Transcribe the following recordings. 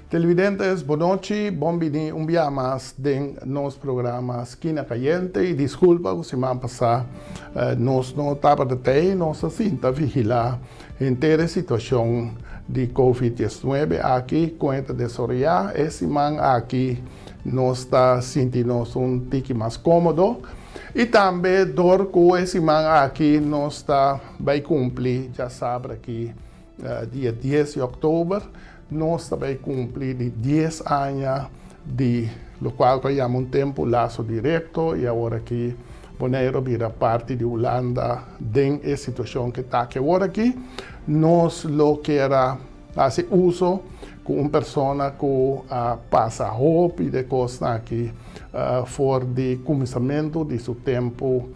Televidentes, bon nochi, bon bini un bia mas den nos programa Skina Kayente i diskulpa ku siman pasá nos no tabata tei, nos a sinta vigilá henter e situashon di Covid 19 aki kon e ta desaroyá. E siman aki nos ta sinti nos un tiki mas kómodo i tambe dor ku e siman aki nos ta bai kumpli djasabra aki dia dies di òktober. Nos ta bay cumpli di dies aña di locual cu a yama un tempo Lazo Directo y awor aki Bonaire a bira parti di Hulanda den e situacion cu ta aki awor aki. Nos lo kier a haci uso cu un persona cu a pasa hopi de cosnan aki for di cuminsamento di su tempo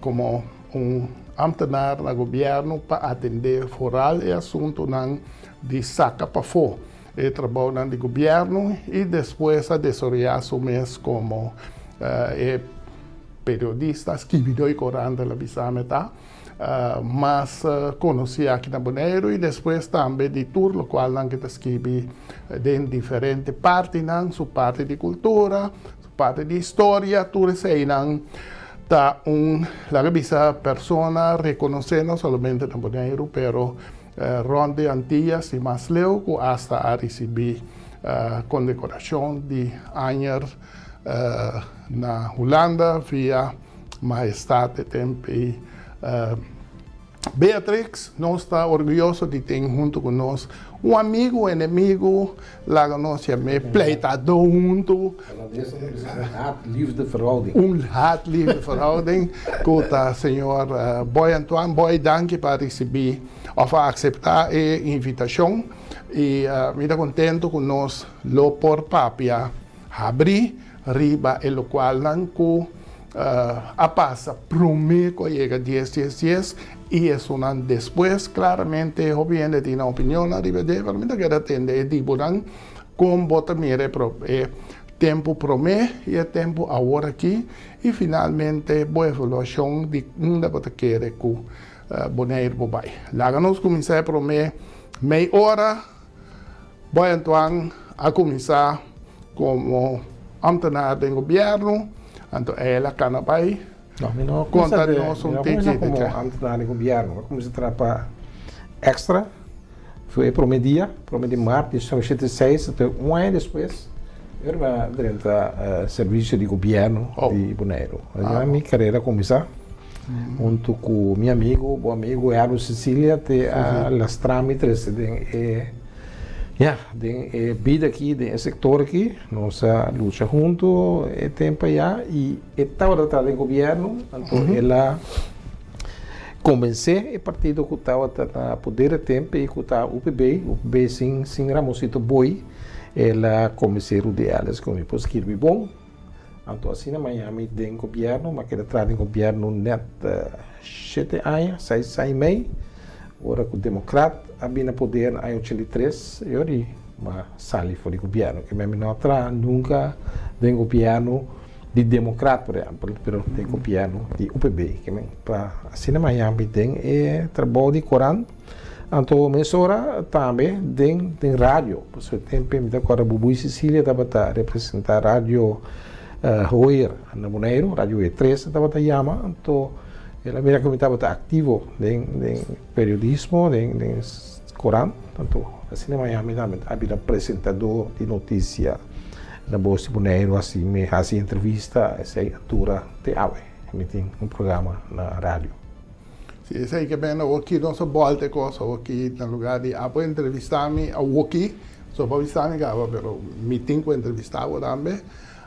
como un ambtenaar na gobierno pa atende foral e asuntonan di saka pafó e trabounan di gobièrnu i despues a desaroyá su mes komo e periodista, skibidó i korant el a bisa mi ta, mas konosí aki na Boneiru i despues tambe di tur lokualnan ke ta skibi den diferente partinan, su parti di kultura, su parti di historia, tur eseinan ta un, laga bisa, persona rekonosé no solamente na Boneiru pero Rond di Antillas i mas leu ku asta a risibí kondekorashon di Anjer na Hulanda via Mahestat e temp ei. Beatrix, nos ta orguyoso di tin huntu ku nos un amigu, enemigu, laga nos yam'é pleitadó huntu. Un haat-liefde verhouding. Un haat-liefde verhouding ku ta señor Boy Antoine. Boy, danki pa risibí òf a akseptá e invitashon i mi ta kontentu ku nos lo por papia habrí riba e lokualnan ku a pasa promé ku a yega dies dies dies i esunnan despues. Klaramente hopi hende tin nan opinionnan riba dje, pero mi ta kere atende e dibonan. Kon bo ta mira e tempu promé i e tempu awor aki i finalmente bo evaluashon di unda bo ta kere ku Boneiru por bai. Laga nos kuminsá e promé mei ora. Boy Antoine a kuminsá komo ámtenar den gobièrnu, anto el a kana bai. No, mi no kuminsá komo ámtenar den gobièrnu. Mi a kuminsá traha pa Extra. Foi e prome dia, prome di mart di 1986, anto un aña despues mi a drenta servicio di gobierno di Boneiru. Asina mi carera a cuminsa hunto cu mi amigo, bo amigo Erwin Cecilia te a lastra mi trece den e, ya, den e bida aki, den e sector aki. Nos a lucha hunto e tempo aya y e tabata traha den gobierno, anto el a Konvensé e partido ku tabata na poder e tempu ei ku ta UPB, UPB sin sin Ramonsito Boy, el a konvensé Rudy Ellis ku mi por skirbi bon. Anto asina Miami den gobièrnu, mi a keda traha den gobièrnu nèt shete aña, seis aña i mei. Ora ku Demokrat a bini na poder na aña 83, yo di mi a sali for di gobièrnu, ke mi no a traha nunka den gobièrnu. Di Demokrat por ehempel, pero den gobierno di UPB ke men pa asina Miami den e trabou di korant, anto mesora tambe den den radio, pasobra e tempo mi ta acorda Bubui Cecilia tabata representa radio Hoyer na Boneiru, radio Hoyer tres e tabata yama, anto el a mira ku mi tabata aktivo den den periodismo, den den korant, anto asina Miami tambe a bira presentador di notisia. Na Bos di Boneiru hasi mi hasi entrevista esei a dura te awe. Mi tin un programa na radio. Si esei ke bende awoki nos a bolta e kos awoki na lugar di abo entrevista mi awoki so por bisa mi kaba pero mi tin ku entrevista bo tambe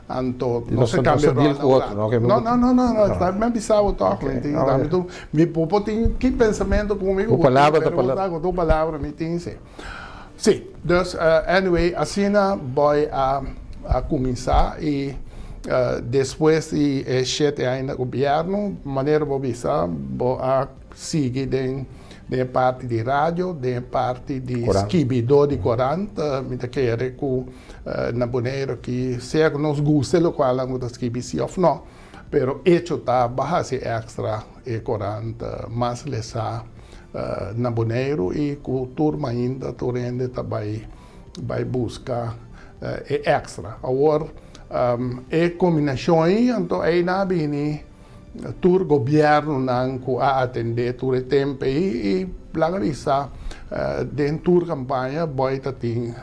anto nos a kambia ròl na ora. No no no no no mi a bisa bo tòg mi tin tambe tu mi por tin ki pensamentu ku mi ku bo tin pero bo sa ku tu palabra mi tin si. Sí, dus anyway asina Boy a a cuminsa y despues di e shete aña na gobierno, manera bo bisa bo a sigui den den e parti di radio, den e parti di skibidó di korant, mi ta kere cu na Boneiru aki sea cu nos gusta e locual nan cu ta skibi si of no, pero hecho ta bo a haci extra e korant mas lesa. Na Boneiru i ku tur mainta tur hende ta bai Bai buska e extra. Awor e kombinashon ei anto ei na bini tur gobièrnunan ku a atendé tur e tempu ei i laga bisa den tur kampaña Boy ta tin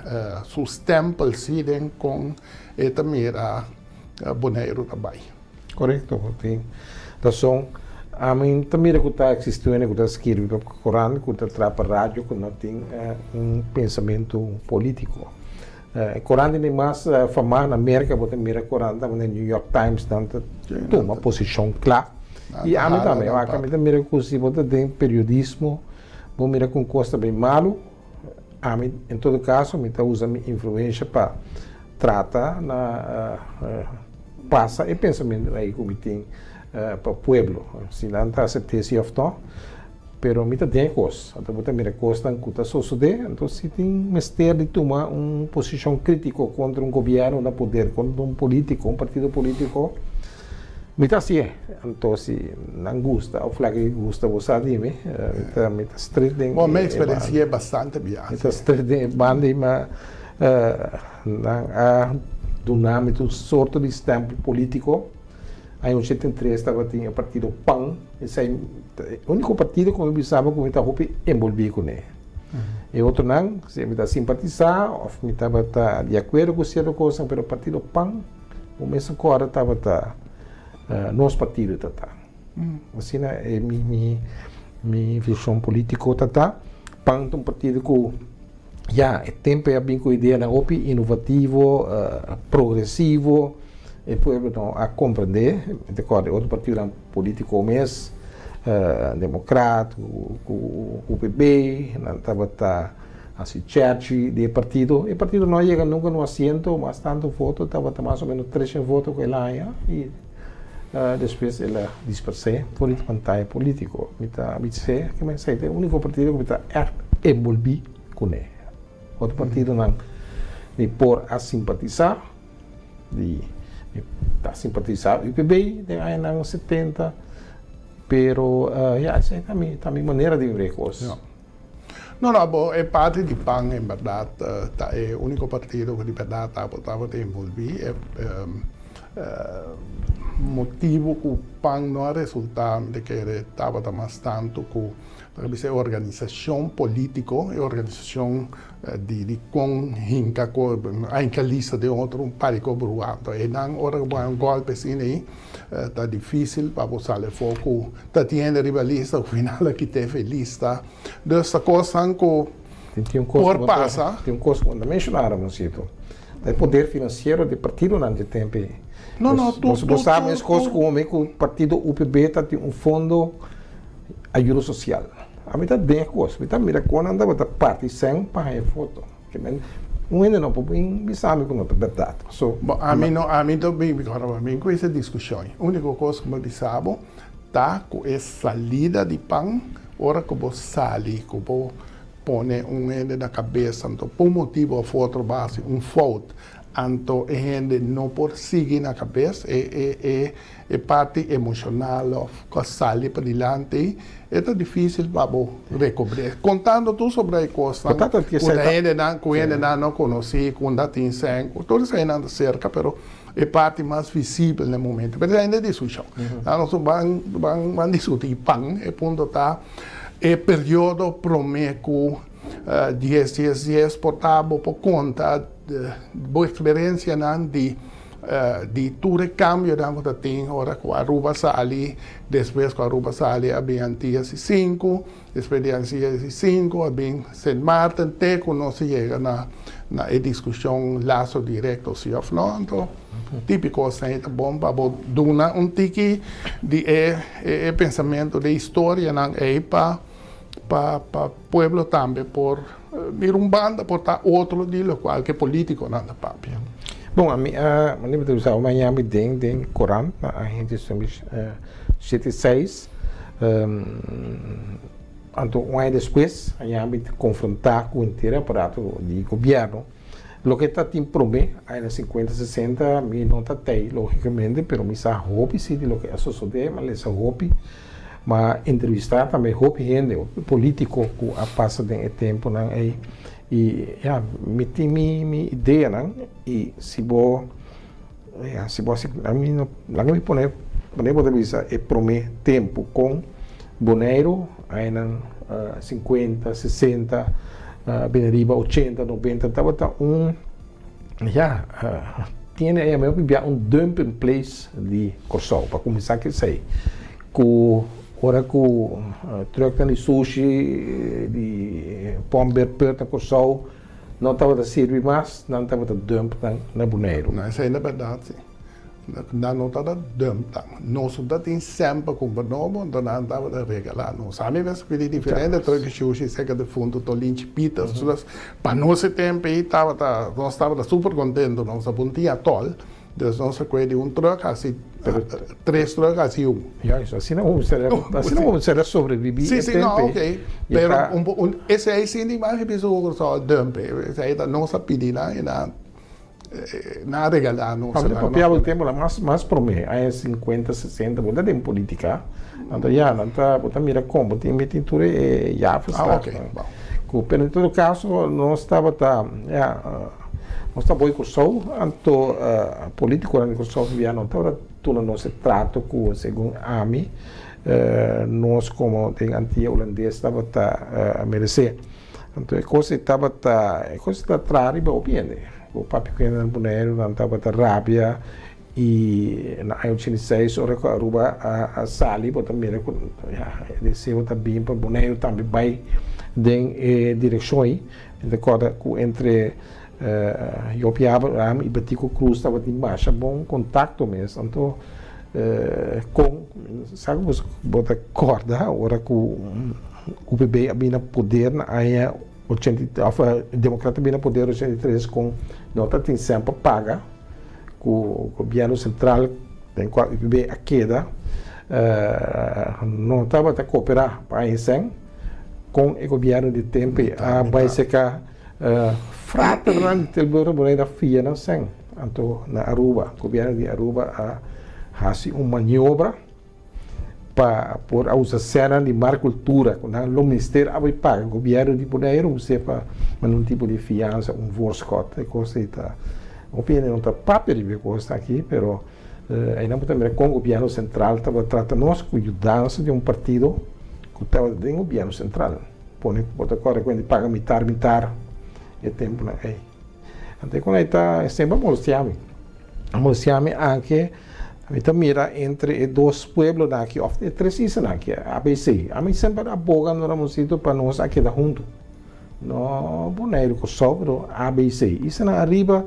su stèmpel si den kon e ta mira Boneiru ta bai. Korekto, bo tin rason. Ami ta mira ku ta eksistí hende ku ta skirbi pa korant, ku ta traha pa radio ku no tin un pensamentu polítiko. E korant di mas famá na Merka, bo ta mira korant ta manera New York Times, nan ta tuma posishon kla. I ami tambe, wak, ami ta mira ku si bo ta den periodismo, bo mira ku un kos ta bai malu, Ami, en todo caso, mi ta usa mi influencia pa trata na pasa e pensamentonan ei cu mi tin pa pueblo. Si nan ta acepte si of no, pero mi ta den e cos. Anto bo ta mira cosnan cu ta sosode, anto si tin mester di tuma un posicion critico contra un gobierno na poder, contra un politico, un partido politico, Mi ta hasié, anto si nan gusta of laga e gusta bo sa di mi, mi ta mi ta stret den e Bon, mi eksperensi'é bastante bia. Mi ta stret den e banda ei, ma nan a duna mi tur sorto di stèmpel polítiko. Aña 83 tabatin e partido pan, esei ta e úniko partido ku mi bisa bo ku mi ta hopi enbolbí kuné. E otronan, si mi ta simpatisá òf mi tabata di akuerdo ku sierto kosnan, pero partido pan. Bo mester kòrda tabata nos partido ta ta. Asina e mi mi mi vision politico ta ta. Pan ta un partido ku ya e tempo ei a bin ku ideanan hopi inovativo, progresivo, e pueblo no a komprendé. Mi ta kòrda e otro partidonan politico mes, Demokrat ku UPB, nan tabata. Hasi chèrchi di e partido. E partido no a yega nunka na un asiento, mas tantu voto, tabata mas o menos treshen voto ku el a haña i despues el a dispers'é for di pantaya polítiko. Mi ta bis'é ke men esei ta e úniko partido ku mi ta ègt enbolbí kuné. Otro partidonan mi por a simpatisá, di mi ta simpatisá UPB den añanan 70, pero ya esei ta mi ta mi manera di mira e kos. No, no, bo e parti di pan en berdad ta e unico partido cu di berdad tabata envolvi. E motibo cu pan no a resulta mi ta kere tabata mas tanto cu ta bisa e organisacion politico, e organisacion di con hinca cu a hinca lista den otro un par di cobruha. Anto eynan ora cu bo haña un golpe asina ey ta dificil pa bo sali afo cu ta tin hende riba lista cu final a kita efe lista. Dus ta cosnan cu por pasa. Tin un cos cu bo no ta menciona, Ramoncito. Ta e poder financiero di partidonan dje tempo ey. No, no, tur, tur, Bo sa mes cos cu mi cu partido UPB ta tin un fondo ayudo social. Ami ta den e cos. Mi ta mira con nan tabata parti cen pa haña foto. Un hende no por bin bisa mi cu no ta berdad. So, Bo, ami no, ami ta bin bin cu ese discusion. Unico cos cu mi bisa bo ta cu e salida di pan, ora cu bo sali, cu bo pone un hende na cabes, anto pa un motibo of otro bo haci un fout, anto e hende no por sigui na cabes, e, e, e, e parti emocional of cu a sali padilanti, e ta dificil pa bo recobr'é. Contando tur sobre e cosnan cu ta hendenan, cu hendenan no conoci, cu unda tin sèn, cu tur eseinan ta cerca, pero e parti mas visibel na e momento. Pero esei no e discusion. Nos ban, ban, ban discuti pan. E punto ta e periodo prome cu dies, dies, dies por ta bo por conta bo experiencianan di di tur e cambionan cu ta tin ora cu Aruba sali, despues cu Aruba sali a bin Antillas y Sinku, despues di Antillas y Sinku a bin Sint Maarten te cu nos a yega na na e discusion lazo directo si of no. Anto tipico esey ta bon pa bo duna un tiki di e e pensamento di historianan ey pa pa pa pueblo tambe por mira un banda por ta otro di locual cu e politiconan ta papia. Bon, ami a, mi ta bisa maña mi den den corant na aña 76, anto un aña despues aña mi ta confronta cu henter e aparato di gobierno. Loke ta tin prome, añanan 50, 60, mi no ta tey logicamente, pero mi sa hopi si di loke a sosode, mi a lesa hopi. Ma entrevistá tambe hopi hende, hopi polítiko ku a pasa den e tempunan ei. I ya, mi tin mi ideanan i si bo, ya, si bo ami no, laga mi pone, pone bo ta bisa e prome tempu kon Boneiru añanan 50, 60, bini riba 80, 90 tabata un, ya, tiene e mi a bibia un dumping place di Kòrsou pa kuminsá ku esei ku ora ku trucknan di sushi di Pombeerput na Kòrsou no tabata sirbi mas, nan tabata dump nan na Boneiru. No, esei na bèrdat si. Nan no tabata dump nan. Nos no tabatin semper kumpra nobo, anto nan tabata regalá nos. Ami mes a pidi diferente truck di sushi serka defuntu Tolinchi Pieters. Pa nos e tempu ei tabata, nos tabata super kontento, nos a punti atòl. Dus nos a koe di un truck hasi tres truck hasi un. Juist, asina bo mester asina bo mester a sobrevivi e tempo. No, ok. Pero un esei sin di mas bisa ku Kòrsou a dump e. Esei ta nos a pidi nan i nan nan a regalá nos. Pasobra di papia bo tempo nan mas mas promé aña 50, 60 bo ta den politica anto ya nan ta bo ta mira kon bo tin mi tin tur e jaarverslag. Ah ok. Ku pero en todo caso nos tabata ya. Nos ta boi Kòrsou, anto polítikonan di Kòrsou bia no tabata tuna nos e trato ku segun ami nos komo den Antia Hulandes tabata meresé. Anto e kos ei tabata, e kos ei ta traha riba hopi hende. Ku papia ku hende na Boneiru nan tabata rabia i na aña 86 ora ku Aruba a sali bo ta mira ku ya e deseo ta bin pa Boneiru tambe bai den e direkshon ei. Mi ta kòrda ku entre Jopie Abraham i Betico Croes tabatin masha bon kontakto mes. Anto kon sa ku bo ta kòrda ora ku UPB a bini na poder na aña ochenta òf Demokrat a bini na poder 83 kon no tabatin sèn pa paga ku gobièrnu sentral den kua UPB a keda no tabata koperá pa haña sèn. Kon e gobièrnu di tempu a bai seka fraternan di Tilburg Bonaire a fia nan sèn. Anto na Aruba, gobièrnu di Aruba a hasi un maniobra pa por a usa sènnan di Mar Cultura ku nan lo mester a bai paga gobièrnu di Boneiru mester pa manda un tipo di fiansa, un voorschot. E kos ei ta hopi hende no ta papia riba e kos aki pero einan bo ta mira kon gobièrnu sentral tabata trata nos ku yudansa di un partido. Ku tabata den gobièrnu sentral pone ku bo ta kòrda ku hende paga mitar mitar e tempunan ei. Anto e kon ei ta semper a molestiá mi. A molestiá mi anke mi ta mira entre e dos pueblonan aki òf e tres islanan aki, ABC. Ami semper a boga no Ramoncito pa nos a keda huntu. No Boneiru, Kòrsou, pero ABC. Islanan ariba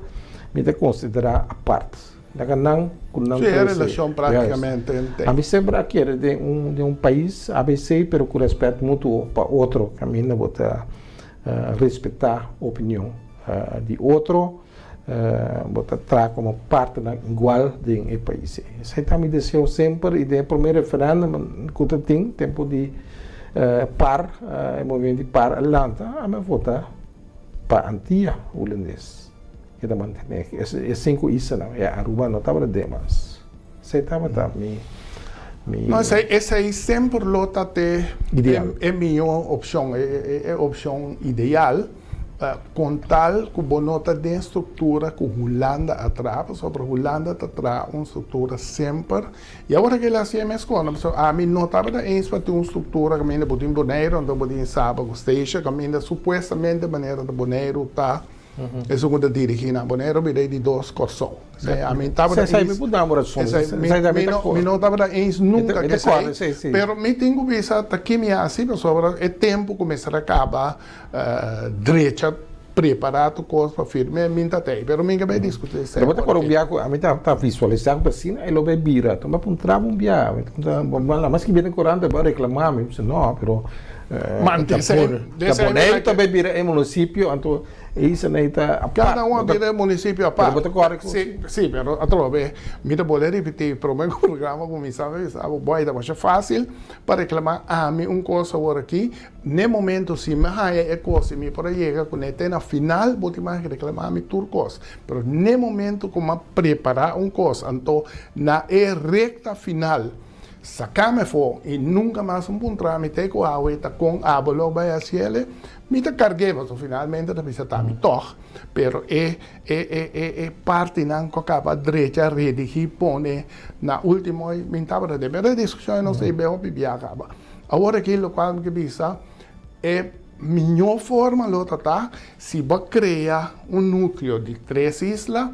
mi ta konsiderá apart. Laga nan ku nan Sí, e relashon práktikamente ente. Ami semper a kere den un den un pais ABC pero ku rèspèt mutuo pa otro kaminda bo ta respetá opinion di otro, bo ta traha komo partnernan igual den e pais ei. Esei ta mi deseo semper i den e promé referèndum ku ta tin tempu di par e movimento di par a lanta ami a vota pa Antia Hulandes. E ta mantené e sinku islanan, e Aruba no tabata den mas. Esei tabata mi mi. No, esei esei semper lo ta te Ideal. e mihó opshon, e opshon ideal, kon tal ku bo no ta den struktura ku Hulanda a traha, pasobra Hulanda ta traha un struktura semper, i awor ke el a hasié meskos, pasobra ami no tabata eens pa tin un struktura kaminda bo tin Boneiru, anto bo tin Saba ku Statia, kaminda supuestamente manera ta Boneiru ta. Esun ku ta dirigí na Boneiru bira e di dos Kòrsou. Esei ami tabata eens. Esei mi por dam rason. Mi no tabata eens nunka ku esei. Pero mi tin ku bisa ta ki mi hasi pasobra e tempu ku mester a kaba drecha prepará tur kos pa firm'é mi ta tei. Pero mi ke bai diskutí esei. Pero bo ta kòrda un bia ku ami ta visualisá ku asina e lo bai bira. Bo a puntra bo un bia. Mi a skibi den korant bo a reklamá mi. Mi bisa no pero Ta Boneiru ta bay bira e municipio, anto e isla ei ta apart. Cada un a bira e municipio apart. Pero bo ta kore ku. Si, si, pero atrobe mi ta bolbe ripiti, prome ku programa kuminsá mi bisa bo, boy, ta masha fácil pa reklamá ami un kos awor aki. N'e momento si mi haña e kos i mi por a yega kuné te na final, bo tin mas reklamá mi tur kos. Pero n'e momento ku mi a prepará un kos, anto na e rekta final. Sacame afó y nunca mas un puntra mi te cu awe ta con abo lo bay haciele, mi ta cargue pasobra finalmente ta bisa ta mi tog, pero e e e e e partinan cu a caba drecha redigi pone na ultimo mi tabata den pero e discusion nos ei beo bibia caba. Awor aki locual mi ke bisa e miño forma lo ta ta si bo a crea un nucleo di tres isla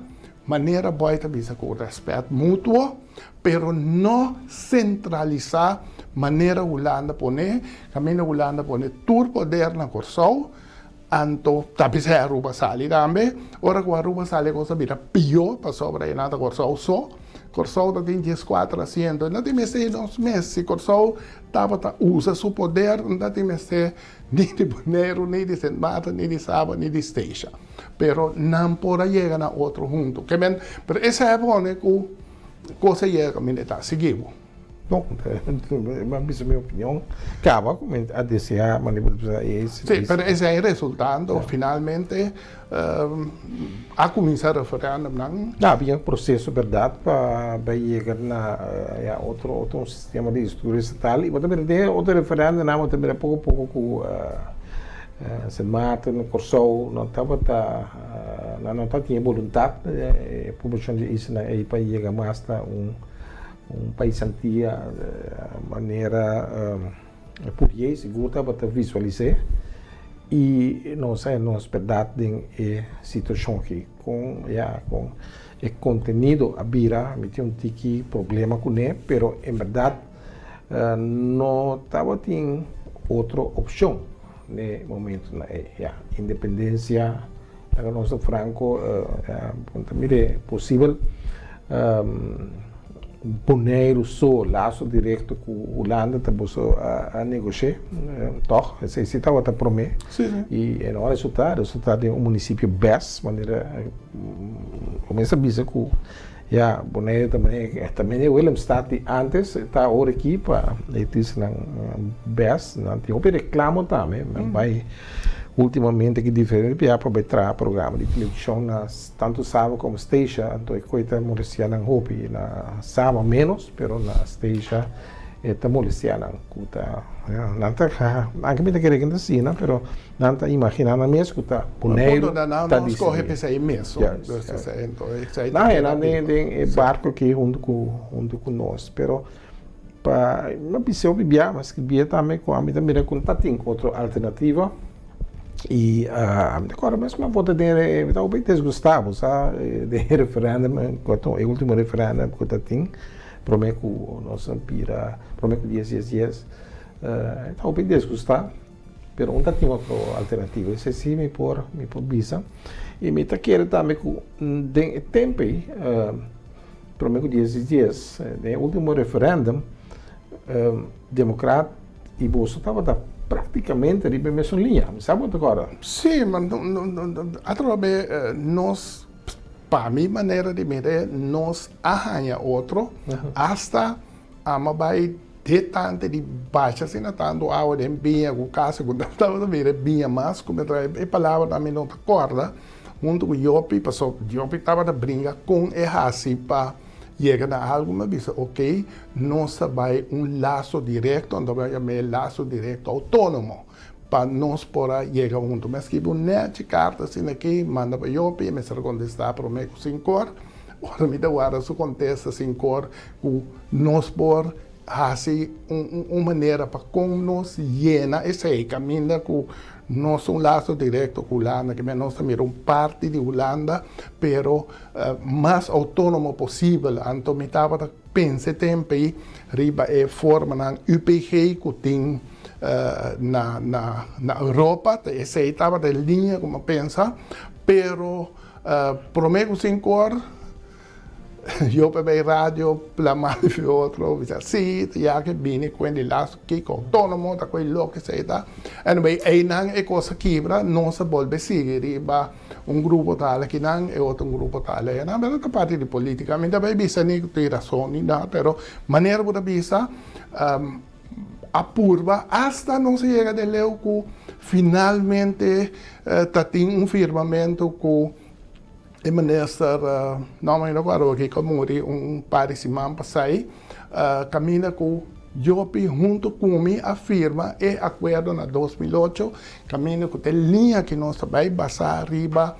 manera boy ta bisa cu respet mutuo, pero no sentralisá manera Hulanda pone, kaminda Hulanda pone tur poder na Kòrsou, anto ta bisa Aruba sali tambe, ora ku Aruba sali e kos a bira pió pasobra e nan ta Kòrsou so, Kòrsou ta tin dieskuater asiento, no tin mester nos mes, si Kòrsou tabata usa su poder no ta tin mester ni di Boneiru, ni di Sint Maarten, ni di Saba, ni di Statia, pero nan por a yega na otro huntu, ke men, pero esei a pone ku. Cosa yega caminda e ta sigui bo. No, mi a bisa mi opinion caba cu mi a desea manera bo ta bisa e. Si, pero esey resultando finalmente a cuminsa referendumnan. No, habia un proceso berdad pa bay yega na ya otro otro un sistema di estudio estatal y bo ta mira den otro referendumnan bo ta mira poco poco cu Sint Maarten, Corsou no tabata. Nan no ta tin e boluntat, e poblashon di e islanan ei pa yega mas na un un pais Antia manera Pourier sigur tabata visualis'é i nos a nos bèrdat den e situashon aki kon ya kon e kontenido a bira mi tin un tiki problema kuné pero en bèrdat no tabatin otro opshon. N'e momentonan ei, ya, independencia, laga nos ta franco, ya, bo ta mir'é posibel, Boneiru so laso directo cu Hulanda ta boso a negosh'é, tog? Esei si tabata promé. Sí, sí. I e no a resultá, resultá den un municipio bes, manera bo mes a bisa cu Ya, Bonaire ta manera ta manera Willemstad di antes ta awor aki pa e tisnan bes. Nan tin hopi reklamo tambe. Nan bai ultimamente ki diferente bia pa bai traha programa di televishon na tantu Saba komo Statia. Anto e koi ta molestia nan hopi. Na Saba menos, pero na Statia e ta molestia nan ku ta nan ta anke mi ta kere ku ta asina pero Nan ta imaginá nan mes ku ta Boneiru ta disidí. Skohe p'esei mes. Nan e nan den e barko aki huntu ku huntu ku nos. Pero pa mi a bisa hopi bia, mi a skribié tambe ku ami ta mira ku no ta tin otro alternativa. I ami ta kòrda mes ku mi a vota den e, mi ta hopi disgustá bo sa den e referèndum e último referèndum ku ta tin promé ku nos a bira promé ku dies dies dies. Mi ta hopi disgustá. Pero un ta tin otro alternativa, esei si mi por mi por bisa. I mi ta kere tambe ku den e tempu ei, prome ku dies di dies, den e ultimo referendum, Demokrat i boso tabata praktikamente riba e mesun liña. Mi sa bo ta kòrda? Sí, ma atrobe nos, pa mi manera di mira, nos a haña otro, asta Ama bai de tante di basha asina tantu awa den biña ku kasi ku tabata bira biña mas ku mi trae e palabranan mi no ta kòrda huntu ku Jopi pasobra Jopi tabata bringa kon e hasi pa yega na algu mi a bisa ok nos ta bai un laso direkto anto mi a yam'é laso direkto outónomo pa nos por a yega huntu mi a skibi un nèchi karta asina aki manda pa Jopi e mester a kontestá promé ku sinkor ora mi ta warda su kontesta sinkor Ku nos por hasi un manera pa kon nos yena esei kaminda ku nos ta un laso direkto ku Hulanda, ke nos ta mira un parti di Hulanda, pero mas outónomo posibel. Anto mi tabata pensa e tempu ei riba e formanan UPG ku tin na na Europa, ta esei tabata e liña ku mi a pensa, pero promé ku sinkor. Yo pa bay radio plama di otro bisa si ya ke bini kuen di las kiko autonomo ta koe loke esei ta anyway einan e kos a kibra nos a bolbe sigui riba un grupo tal akinan e otro un grupo tal ayanan pero ta parti di politica mi ta bay bisa ni ku tin rason ni nada pero manera bo ta bisa a purba hasta nos a yega den leu ku finalmente ta tin un firmamento ku. E minister, no mi no acuerdo aki, a muri un par di siman pasá, kaminda ku Jopi huntu ku mi a firma e akuerdo na 2008, kaminda ku e liña ku nos ta bai basá riba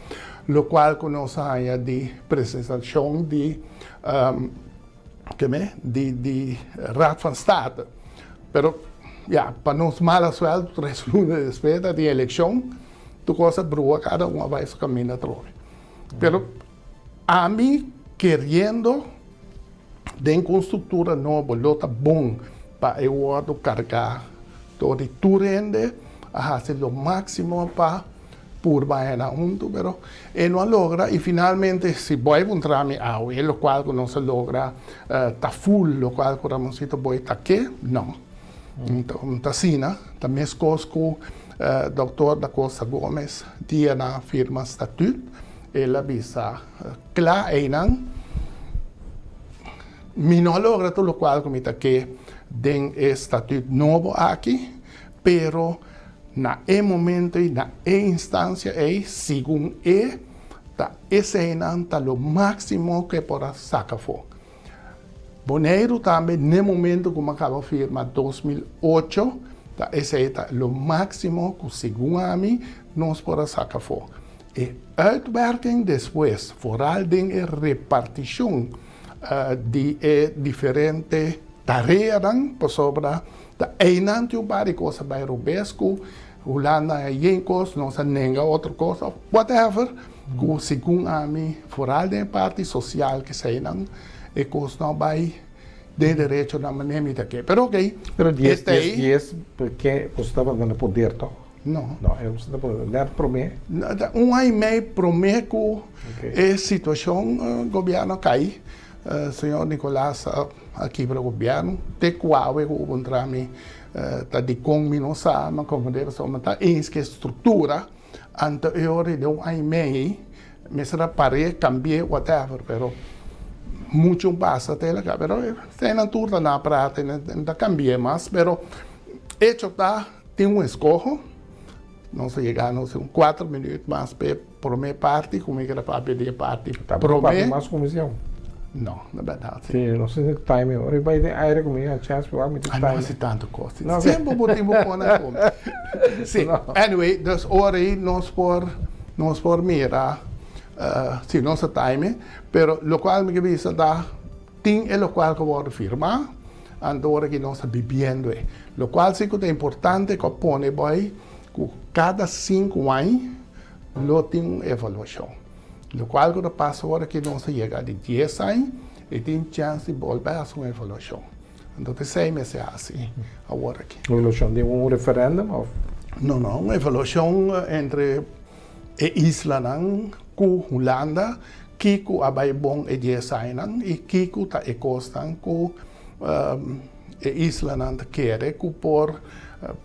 lokual ku nos a haña di presentashon di di Raad van State. Pero ja, pa nos mala suerte, 3 luna despues di elekshon, tur kos a brua, kada un bai su kaminda trobe. Pero ami keriendo den un struktura nobo, lo ta bon pa e wòrdu kargá dor di tur hende, a hasi lo máksimo pa purba huntu, pero e no a logra i finalmente si bo bai puntra mi awe, lokual ku nos a logra ta full, lokual ku Ramoncito Boy ta ke, no. Anto, ta asina, ta meskos ku Dr. Da Costa Gomez, dia nan a firma statuut, el a bisa kla einan, mi no a logra tur lokual ku mi ta ke den e statuut nobo aki, pero na e momento i na e instansia ei, segun e, ta eseinan ta lo máksimo ku e por a saka afó. Boneiru tambe, na momento ku a kaba firma 2008, ta esei ta lo máksimo ku segun ami nos por a saka afó. E uitwerking despues, vooral den e repartishon di e diferente tareanan, pasobra ta einan tin un par di kos bai robes ku Hulanda e kos, nos a nenga otro kos, whatever, ku segun ami, vooral den parti sosial ku eseinan, e kos no bai den derecho na manera mi ta ke. Pero ok. Pero 10, 10, 10, pasobra bo tabata na poder, toch? No. No, e tabata net promé. Un aña i mei promé ku e situashon gobièrnu a kai. Señor Nicolás a kibra gobièrnu. Te ku awe ku puntra mi ta di kon mi no sa, ma komo debe ser, ma ta eens ku e struktura, anto e ora di un aña i mei, mester a par'é, kambi'é, whatever, pero muchu pasa te laka, pero eseinan tur ta na prata, no ta kambi'é mas, pero hecho ta tin un eskoho. Nos a yega nos un 4 minüt mas pa promé parti, ku mi ke papia di e parti promé. Mas komishon. No, na berdat. Si, no sé si time, ora bai den aire ku mi a chance pa mi Ah, no hasi tantu kos. Semper bo tin bo pone kom. Si, anyway, dus ora ei nos por mira si nos a time, pero lokual mi ke bisa ta tin e lokual ku wòrdu firmá, anto ora ku nos ta bibiendo e. Lokual si ku ta importante ku a pone bai ku kada 5 aña lo tin un evaluashon. Lokual ku ta pasa ora ku nos a yega di 10 aña, e tin chance di bolbe hasi un evaluashon. Anto, 6 meses hasi awor aki. Evaluashon di un referendum of? No, un evaluashon entre e islanan ku Hulanda, kiko a bai bon e 10 añanan i kiko ta e kosnan ku e islanan ta kere ku por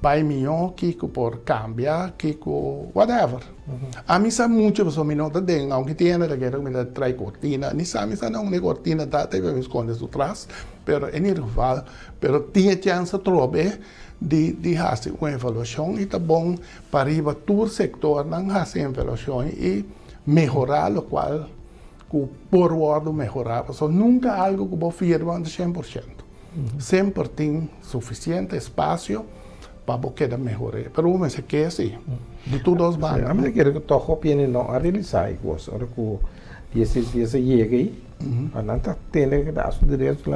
bai mihó, kiko por kambia, kiko whatever. Ami sa muchu pasobra mi no ta den, aunke tin hende ta kere ku mi ta trae kortina, ni sa mi sa na unda e kortina ta, te mi skonde su tras, pero en ieder geval, pero tin e chance atrobe di hasi un evaluashon i ta bon pa riba tur sektornan hasi evaluashon i mehorá lokual ku por wòrdu mehorá, pasobra nunka algu ku bo firma ta 100%. Semper tin sufisiente espasio pa bo keda mehorá. Pero bo mester ke si, di tur dos banda. Ami ta kere ku tòg hopi hende no a realisá e kos. Ora ku 16 dies a yega ei, nan ta tende ku ta su derecho.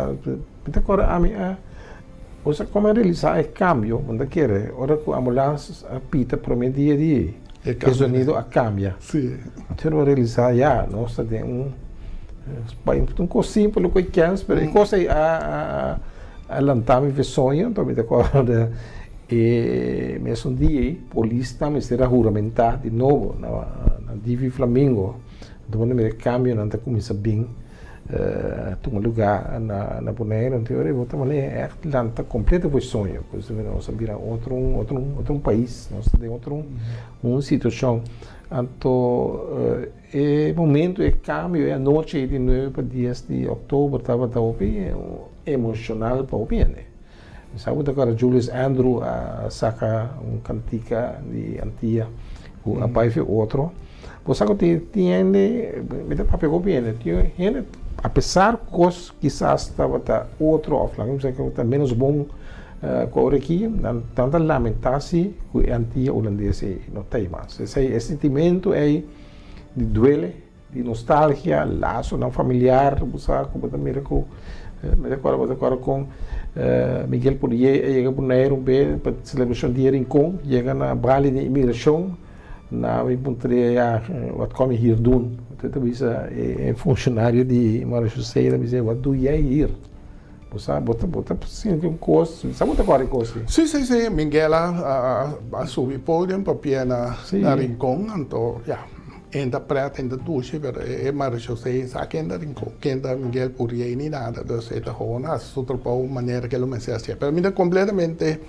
Mi ta kòrda ami a osea komo a realisá e kambio, mi ta kere ora ku ambulans a pita promé dia di e sonido a kambia. Anto a realisá ya nos ta den un un kos simpel ku e kens, pero e kos ei a lanta mi fe soño. Anto mi ta kòrda e mesun dia ei polisnan mester a huramentá di nobo na Divi Flamingo. Anto bo ta mira e kambionan ta kuminsá bin tuma lugá na Boneiru. Anto ora bo ta manera ègt lanta kompleto for e soño, nos a bira otro otro otro pais, nos ta den otro un situashon. Anto e momento, e kambio, e anochi di 9 pa 10 di òktober tabata hopi emoshonal pa hopi hende. Mi sa ku ta kòrda Julius Andrew a saka un kantika di Antia ku a bai fi otro. Bo sa ku tin tin hende, mi ta papia ku hopi hende, tin hende apesar ku kos kisas tabata otro òf laga mi bisa ku tabata ménos bon ku awor aki, nan nan ta lamentá si ku e Antia Hulandes ei no ta ei mas. Esei e sentimentu ei di duele, di nostalgia, lasonan familiar, bo sa ku bo ta mira ku mi ta kòrda bo ta kòrda kon Miguel Pourier a yega Boneiru un be pa selebrashon Dia Rincon, yega na bali di imigrashon. Na mi puntr'é, ya, wat kom je hier doen? Te ta bisa e funshonario di Marechaussee ta bis'é, wat doe jij hier? Bo sa, bo ta, bo ta sinti un kos, sa bo ta kòrda e kos ei? Sí, sí, sí, Miguel a a subi podium papia na na Rincon, anto ya, e ta pret, e ta dushi, pero e Marechaussee sa ken ta Rincon, ken ta Miguel Pourier ni nada, dus e ta gewoon hasi su trabou manera ke lo mester hasié. Pero mi ta kompletamente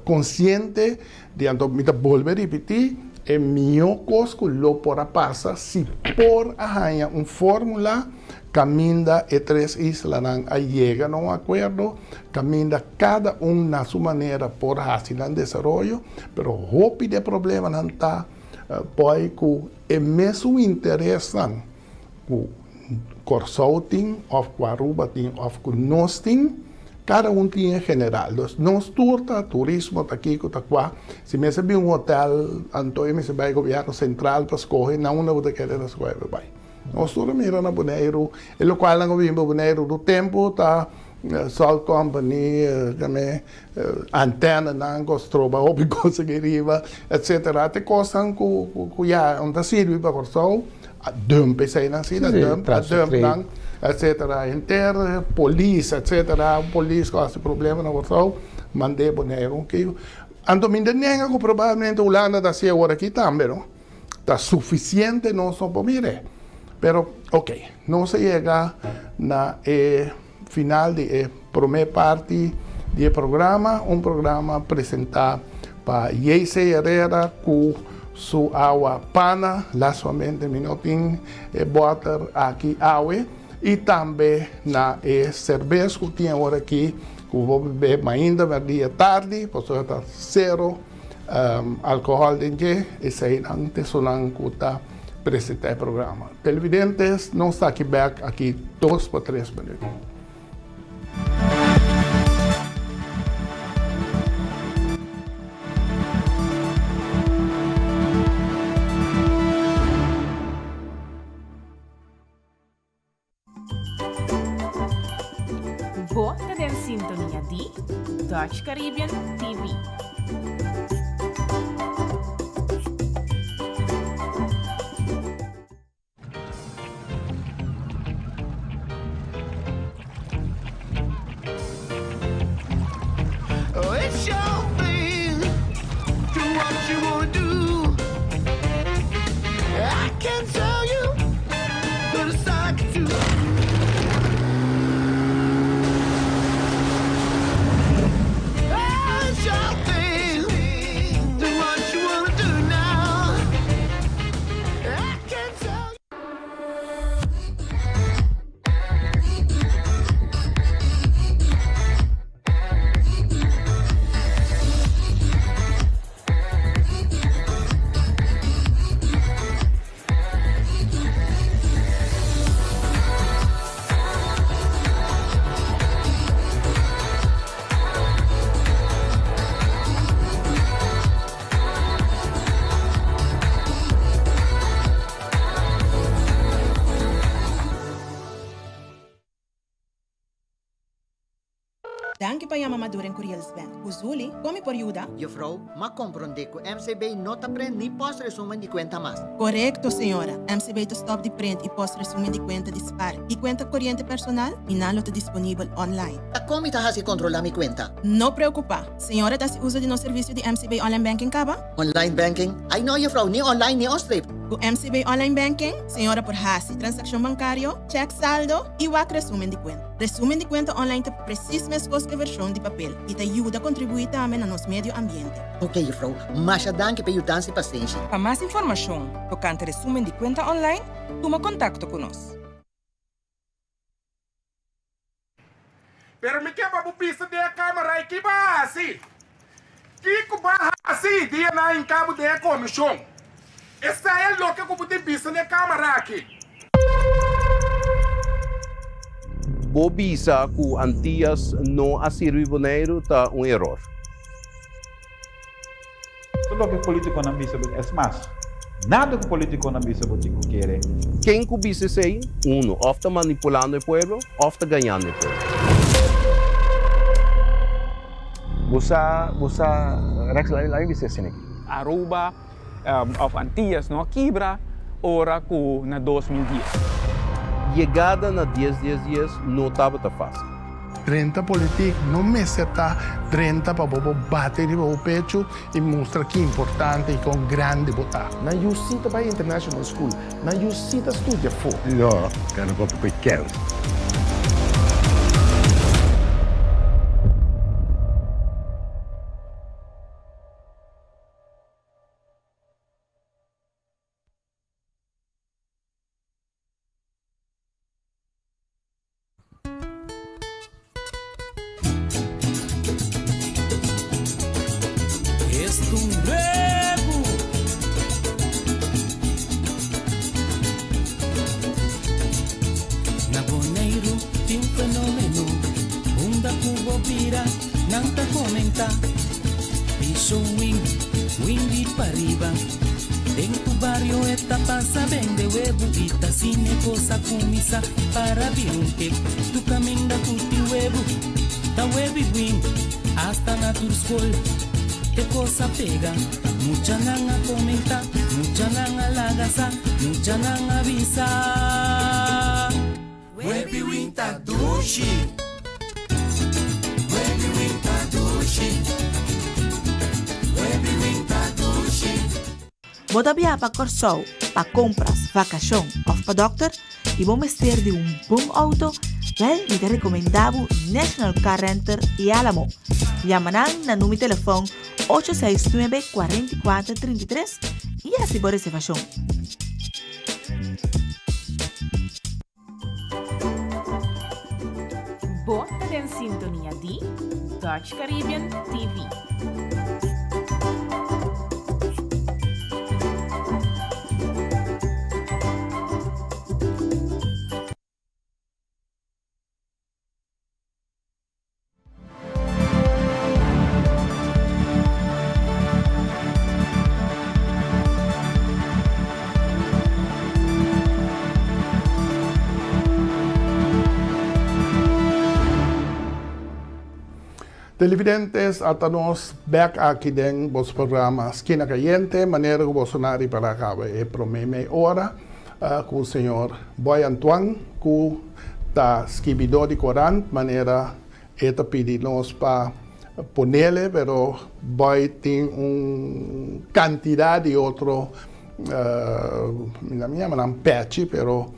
konsiente Di anto mi ta bolbe ripití, e mihó kos ku lo por a pasa si por a haña un fórmula kaminda e tres islanan a yega na un akuerdo, kaminda kada un na su manera por hasi nan desaroyo, pero hopi di e problemanan ta poi ku e mesun interesnan ku Kòrsou tin òf ku Aruba tin òf ku nos tin, kada un tin en general. Dus nos tur ta turismo, ta kiko, ta kua. Si mester bin un hotèl, anto e mester bai gobièrnu sentral pa skohe na unda bo ta kere ta skohe pa bai. Nos tur a mira na Boneiru, e lokualnan ku a bin pa Boneiru tur tempu ta Salt Company, antenanan ku a stroba hopi kos aki riba, etsetera. Te kosnan ku ya no ta sirbi pa Kòrsou. A dump eseinan si, a dump, a dump nan, etcetera. Henter polis, etcetera, un polis ku hasi problema na Kòrsou, mand'é Boneiru. Anto mi ta nenga ku probablemente Hulanda ta hasi awor aki tambe, no. Ta sufisiente nos no por mir'é. Pero, ok, nos a yega na e final di e promé parti di e programa, un programa presentá pa JC Herrera ku su awa pana, lastimamente mi no tin e bòter aki awe, i tambe na e serbes ku tin awor aki ku bo bebe mainta, mèrdia, tardi, pasobra ta sero alkohòl den dje, eseinan ta esunnan ku ta presentá e programa. Televidentes, nos ta aki bèk aki dos pa tres minüt. Bo ta den sintonia di Dutch Caribbean TV. Danki pa yama Maduro en Curiel's Bank. Ku Zuli, kon mi por yuda? Juffrouw, m'a komprondé ku MCB no ta prent ni post resumen di kuenta mas. Korekto, señora. MCB ta stòp di prent i post resumen di kuenta di spar i kuenta koriente personal i nan lo ta disponibel online. Ta kon mi ta hasi kontrolá mi kuenta? No preokupá. Señora ta hasi uso di nos servisio di MCB Online Banking kaba? Online banking? Ai no, juffrouw, ni online ni onstreep. Ku MCB Online Banking, señora por hasi transakshon bankario, chèk saldo i wak resumen di kuenta. Resumen di kuenta online ta presis meskos ku e vershon di papel i ta yuda kontribuí tambe na nos medio ambiente. Ok, juffrouw, masha danki pa e yudansa i pasenshi. Pa mas informashon tokante resumen di kuenta online, tuma kontakto ku nos. Pero mi ke pa bo bisa den e kamera ei ki bo a hasi. Kiko bo a hasi dia nan a hinka bo den e komishon? Esei e loke ku bo tin bisa na e kamera aki. Bo bisa ku Antias no a sirbi Boneiru ta un eror. Tur loke politiconan bisa bo, es mas, nada cu politiconan bisa bo tin cu kere. Ken cu bisa esey? Uno, of ta manipulando e pueblo, of ta gañando e pueblo. Bo sa, bo sa, Rex, laat mi bisa esei aki. Aruba of Antillas no a kibra ora cu na 2010. Yegada na dies dies dies no tabata facil. Drenta politik no mester ta drenta pa bo bo bate riba bo pechu i mustra ki importante i kon grandi bo ta. Nan yu sí ta bai international school. Nan yu sí ta studia afó. No, ka no papia ku e kèns. Na Boneiru tin un fenomeno Unda ku bo bira nan ta komentá Piso win, win di pariba Den tu bario e ta pasa bende webu I ta asina e kos a kuminsá para bira un kek Tu kaminda ku tin webu ta webi win Asta na tur skol e kos a pega Muchanan a komentá, muchanan a laga sa Muchanan a bisa. Webi win ta dushi. Webi win ta dushi. Webi win ta dushi. Bo ta biaha pa Kòrsou pa kompras, vakashon òf pa dòkter i bo mester di un bon outo? Wèl, mi ta rekomendá bo National Car Renter i Alamo. Yama nan na num'i telefòn ocho seis nuebe 44 33 i hasi bo reservashon. Bo ta den sintonia di Dutch Caribbean TV. Televidentes, ata nos bek aki den boso programa Skina Cayente, manera ku boso na ripará kaba e promé mei ora ku señor Boy Antoine ku ta skibidó di korant manera E ta pidi nos pa ponele, pero boy tin un cantidad di otro, mi no yama nan pechi, pero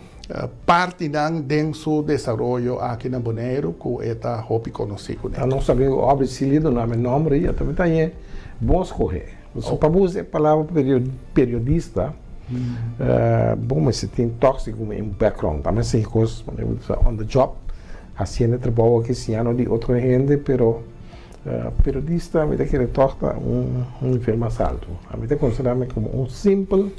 partinan den su desaroyo aki na Boneiru cu e ta hopi conoci cune. Ta nos amigo Aubrey Cilia duna mi nomber y ta mi tañe bon scoge. Pasobra pa bo usa e palabra periodista, bo mester tin toch segun mi un background. Ta mi a siña cos on the job. Haciendo e trabou aki siñando di otro hende pero periodista mi ta kere tog ta un nivel mas alto. Ami ta considera mi como un simpel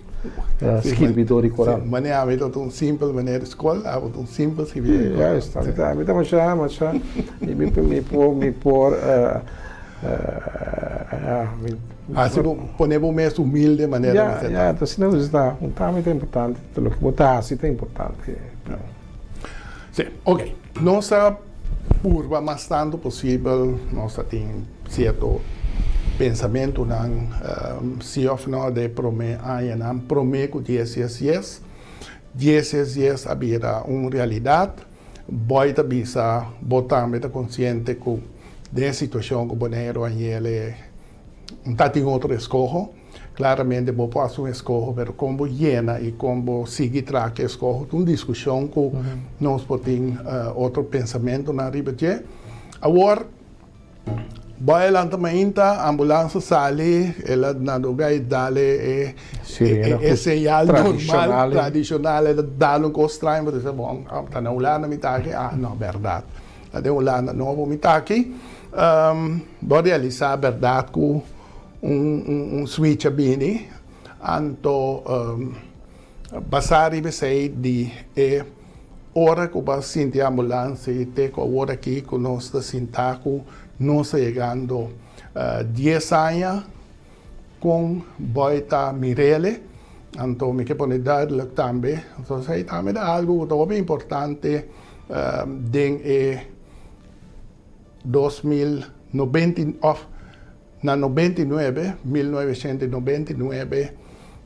skirbidor di corant. Si, manera ami ta un simpel meneer di scol, abo ta un simpel skirbidor di corant. Juist, ami ta ami ta masha masha mi mi por mi por Haci bo pone bo mes humilde manera mester ta. Ya, ya, ta asina nos ta, un tambe ta importante, loke bo ta haci ta importante. Sí, ok. Nos a purba mas tantu posibel, nos a tin sierto pensamentunan si òf no den promé añanan promé ku dies dies dies. Dies dies dies a bira un realidat. Boy ta bisa bo tambe ta konsiente ku den e situashon ku Boneiru a yele ta tin otro eskoho. Claramente bo por haci un escoho, pero con bo yena y con bo sigui traha cu e escoho ta un discusion cu nos por tin otro pensamentonan riba dje. Awor, bo a lanta mainta, ambulance a sali, el a na lugar y dale e señal normal, tradicional, el a dal un cos straño, bo ta bisa, bon, ta na Hulanda mi ta aki? Ah, no, berdad, ta den Hulanda nobo mi ta aki. Bo a realisa berdad cu. Un un switch a bini. Anto basá riba esei di e ora ku bo a sinti ambulans i te ku awor aki ku nos ta sinta ku nos ta yegando dies aña kon Boy ta mir'ele. Anto mi ke pone duidelijk tambe, anto esei tambe ta algu ku ta hopi importante den e 2090 òf Na 99, 1999,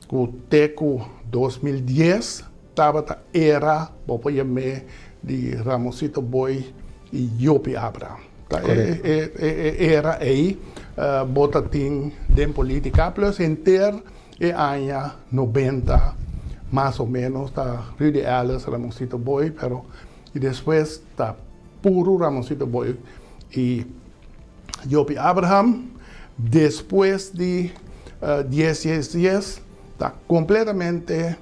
ku te ku 2010 tabata era, bo por yam'é, di Ramosito Boy i Jopie Abraham. Ta e e era ei bo ta tin den politica plus henter e aña 90 mas o menos ta Rudy Ellis, Ramosito Boy, pero i despues ta puru Ramosito Boy i Jopie Abraham, despues di dies dies dies, ta kompletamente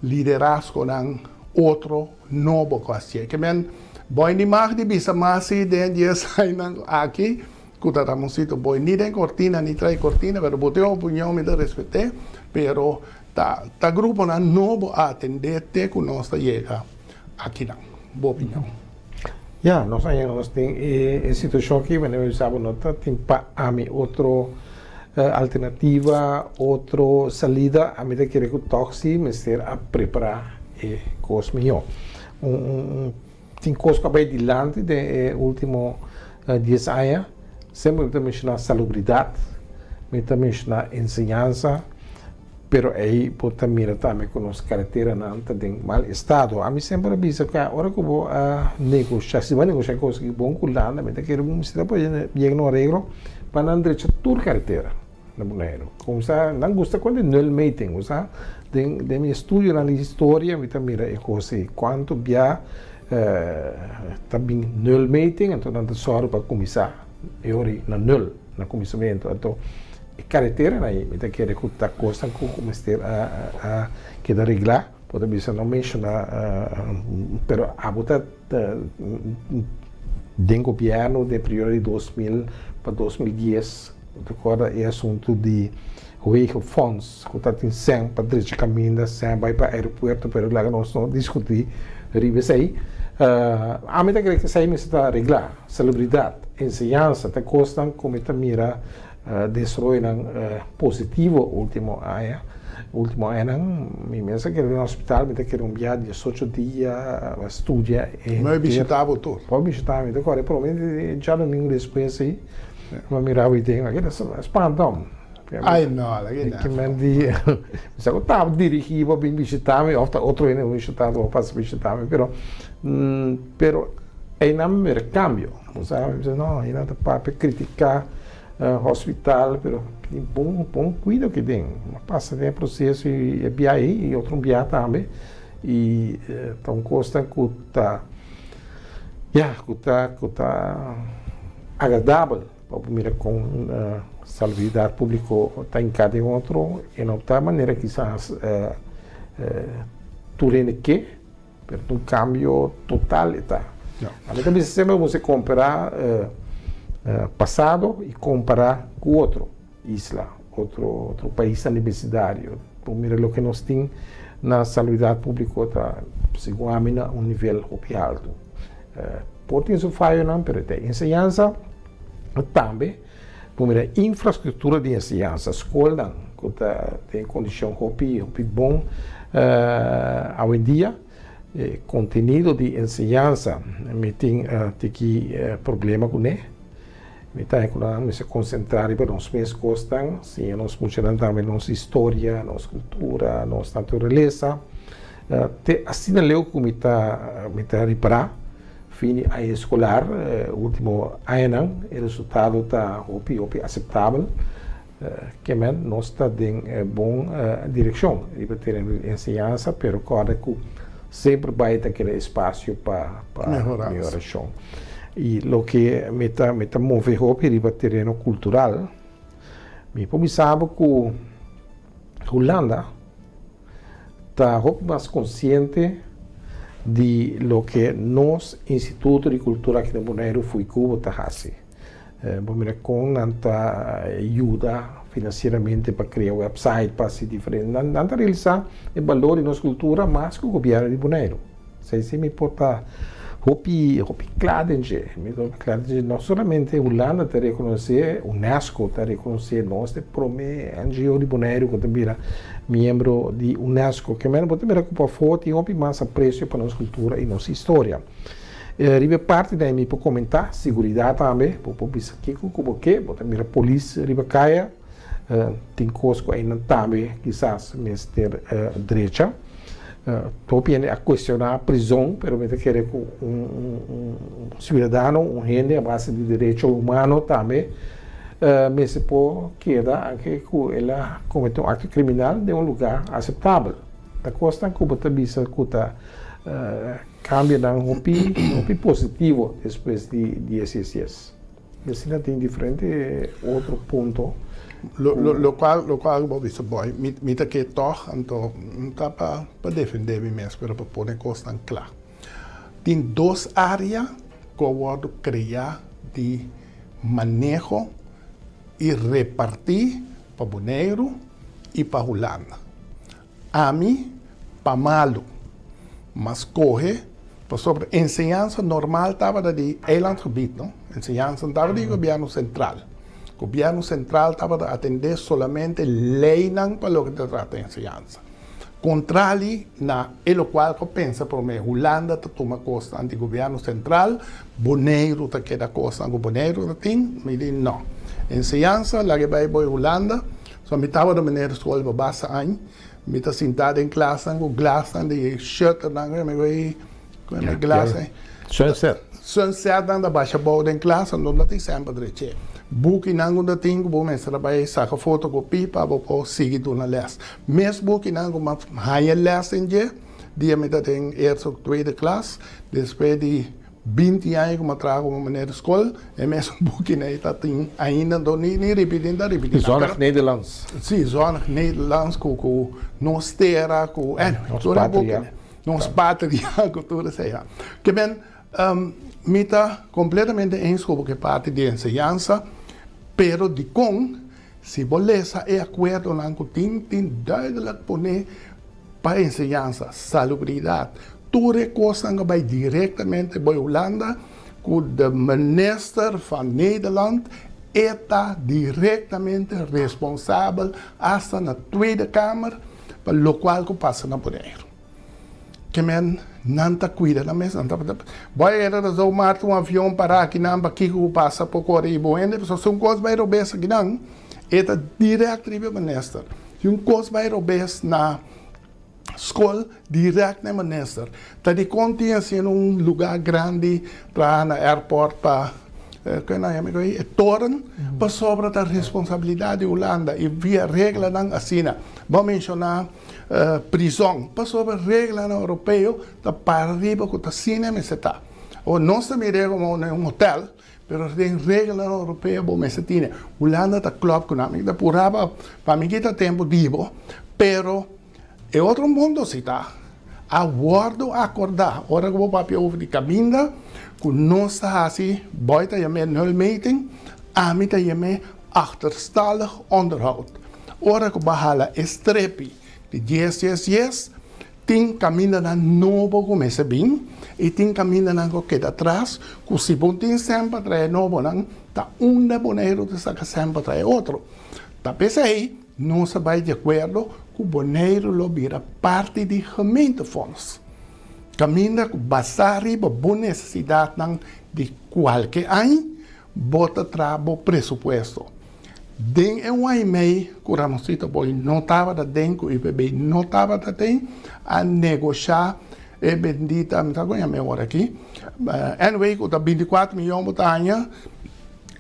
liderazgonan otro nobo ku a siña. Ke men boy ni mag di bisa mas si den dies añanan aki ku ta Ramoncito Boy ni den kortina ni trae kortina, pero bo tin un opinion mi ta respet'é, pero ta ta gruponan nobo a atendé te ku nos ta yega akinan. Bo opinion? Ya, nos aña nos tin e situacion aki, manera mi bisa bo no ta tin pa ami otro alternativa, otro salida, ami ta kere ku tòg si mester a prepará e kos mihó. Un un tin kos ku a bai dilanti den e último dies aña, semper mi ta menshoná salubridat, mi ta menshoná enseñansa, Pero ei bo ta mira tambe ku nos kareteranan ta den mal estado. Ami semper a bisa ku ora ku bo a negoshá, si bo a negoshá kos ki bon ku landa, mi ta kere bo mester a por yega na un areglo pa nan drecha tur karetera na Boneiru. Kumsa nan gusta kon di nulmeting, bo sa. Den den mi estudionan di historia mi ta mira e kos ei, kuantu bia ta bin nulmeting, anto nan ta sòru pa kuminsá e ora ei na nul, na kuminsamentu. Anto. E kareteranan ei mi ta kere ku ta kosnan ku mester a keda reglá. Bo ta bisa no menshoná pero abo ta den gobièrnu den periodo di 2000 pa 2010 bo ta kòrda e asuntu di wegenfonds ku ta tin sèn pa drecha kaminda, sèn bai pa aeropuerto pero laga nos no diskutí riba esei. Ami ta kere ku esei mester ta reglá. Salubridat, enseñansa ta kosnan ku mi ta mira Desaroyonan positivo ultimo aña. Ultimo añanan mi mes a kere den hospital, mi ta kere un biaha diesocho dia a studia e henter. Mi bishita bo tur. Bo bishita mi, ta kore prome di djadomingo despues ei mi a mira bo i den a keda spanta. Ai no, a keda. Ki men di, mi sa ku ta dirigi bo bin bishita mi of ta otro hende bo bishita bo pasa bishita mi pero pero einan mi mira kambio. Bo sa, mi bisa no, einan ta papia critica hospital, pero tin bon, bon cuido ki den. A pasa den e proceso y e bia ei y otro bia tambe y ta un cosnan cu ta, ya, cu ta, cu ta agradabel pa bo mira con salubridad publico ta hinca den otro y no ta manera kisas tur hende ke. Pero ta un cambio total e ta. Ami ta bisa semper bo mester compara pasado y compara cu otro isla, otro otro paisnan di vecindario. Bo mira loke nos tin na salubridad publico ta segun ami na un nivel hopi alto. Por tin su fayonan pero ta enseñansa tambe bo mira infrastructura di enseñansa, scolnan cu ta den condicion hopi hopi bon awendia, e contenido di enseñansa mi tin tiki problema cune, mi ta cu nan mester concentra riba nos mes cosnan, siña nos muchanan tambe nos historia, nos cultura, nos naturalesa, te asina leu cu mi ta mi ta ripara. Fin di aña eskolar, ultimo añanan e resultado ta hopi hopi aseptabel. Kemen nos ta den bon direkshon riba tereno di enseñansa, pero kòrda ku semper bai ta keda espasio pa mehorashon. I loke mi ta mi ta move hopi riba tereno kultural, mi por bisa bo ku Hulanda ta hopi mas konsiente di loke nos Instituto di Kultura aki na Boneiru Fuikubo ta hasi. Bo mira kon nan ta yuda. finansieramente pa krea website, pa hasi diferente. Nan nan ta realisá e balor di nos kultura mas ku gobièrnu di Boneiru. Esei si mi por ta hopi hopi kla den dje. Mi ta hopi kla den dje. No solamente Hulanda ta rekonosé, UNESCO ta rekonosé nos ta e promé NGO di Boneiru ku ta bira miembro di UNESCO. Ke meno bo ta mira ku pafó tin hopi mas apresio pa nos kultura i nos historia. Riba e parti dai mi por komentá siguridat tambe. Bo por bisa kiko ku bo ke, bo ta mira polis riba kaya, tin kos ku einan tambe kisas mester drecha. Hopi hende a kuestioná prizon, pero mi ta kere ku un siudadano, un hende a base di derecho humano tambe mester por keda anke ku el a kometé un akto kriminal den un lugá aseptabel. Ta kosnan ku bo ta bisa ku ta Cambionan hopi hopi positivo despues di diesisies. Y asina tin diferente otro punto. Lo lo locual locual bo bisa boy mi mi ta ke tog anto no ta pa pa defende mi mes pero pa pone cosnan cla. Tin dos area cu a wordo crea di maneho y reparti pa Boneiru y pa Hulanda. Ami pa malu, ma skohe pasobra enseñansa normal tabata di eilandgebied, no? Enseñansa no tabata di gobierno sentral. Gobierno sentral tabata atende solamente leynan pa loke ta trata enseñansa. Kontrali na e lokual ku a pensa prome, Hulanda ta tuma kosnan di gobierno sentral, Boneiru ta keda kosnan ku Boneiru ta tin, mi di no. Enseñansa laga e bai boy Hulanda. So mi tabata meneer skol pa basta añ, mi ta sintá den klasnan ku glasnan di shutternan mi bai ku e glas ei. Sunset. Sunsetnan ta basha abou den klas, anto no tin semper dreché. Bukinan ku ta tin ku bo mester a bai saka fotokopi pa bo por sigui duna lès. Mes bukinan ku mi a haña lès den dje, dia mi ta den eerste of tweede klas, despues di 20 aña ku mi a traha komo meneer di skol, e mesun bukinan ei ta tin ainda, anto ni ni ripití, ta ripití. Zonnig Nederlands. Sí, Zonnig Nederlands ku ku Nos Tera, ku anyway, Nos tur e Patria. bukinan. Nos Patria ku tur esei. Ke men, mi ta kompletamente eens ku bo ku e parti di enseñansa, pero dikon si bo lesa e akuerdonan ku tin, tin duidelijk pone pa enseñansa, salubridat, tur e kosnan ku bai direktamente bai Hulanda ku de minister van Nederland e ta direktamente responsabel asta na Tweede Kamer pa lokual ku pasa na Boneiru. Ke men nan ta kuida nan mes, nan ta bai era ta zo mata un avion para akinan pa kiko ku pasa por kore i bo hende pasobra si un kos bai robes akinan e ta dirèkt riba e minister. Si un kos bai robes na skol dirèkt na e minister. Ta dikon tin asina un lugá grandi traha na airport pa ke nan yama e toren pasobra ta responsabilidat di Hulanda i via reglanan asina. Bo a menshoná prizòn pasobra reglanan europeo ta para riba ku ta asina mester ta. Awor nos ta mir'é komo un hotel. Pero den reglanan europeo bo mester tine. Hulanda ta klòp ku nan. Mi ta purá pa pa mi kita tempu di bo, pero e otro mundo si ta a wòrdu akordá ora ku bo papia over di kaminda ku nos ta hasi, Boy ta yam'é nulmeting, ami ta yam'é achterstallig onderhoud. Ora ku bo a hala e strepi di dies dies dies, Tin kamindanan nobo ku mester bin i tin kamindanan ku keda atras ku si bo tin sèn pa trae nobonan ta unda Boneiru ta saka sèn pa trae otro. Ta p'esei nos a bai di akuerdo ku Boneiru lo bira parti di gemeentefonds, kaminda ku basá riba bo nesesidatnan di kualke añ bo ta traha bo presupuesto. Den e un aña i mei ku Ramosito Boy no tabata den, ku UPB no tabata den, a negoshá e bendita, mi ta koña mi ora aki, anyway ku ta 24 miyon bo ta haña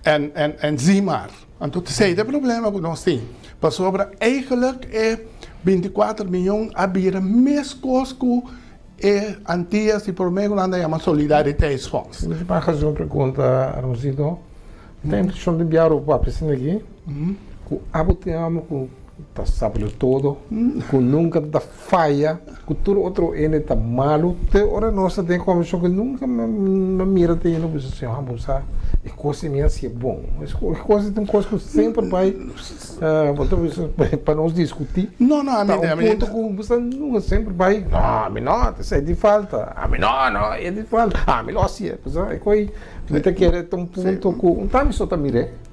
en en en Zimar. Anto esei ta e problema ku nos tin, pasobra eigenlijk e 24 miyon a bira meskos ku e Antias di promé ku nan ta yama Solidariteitsfonds. Mi ta hasi un pregunta, Ramosito. Mi ta impreshon di biaha ropa papia asina aki ku abo tin amo ku. Ta sablo todo, ku nunka ta faya, ku tur otro hende ta malu. Te ora nos ta den kombershon ku nunka mi a mira te hende bisa, Señor, bo sa e kos ei mi a hasié bon. E kos ei ta un kos ku semper bai bo ta bisa pa nos diskutí. No, no, ami Ta un punto ku bo sa nunka semper bai, no, ami no, esei di falta, ami no, no, e di falta, ami lo hasié. Bo sa e kos ei mi ta kere ta un punto ku un ta mi so ta mir'é.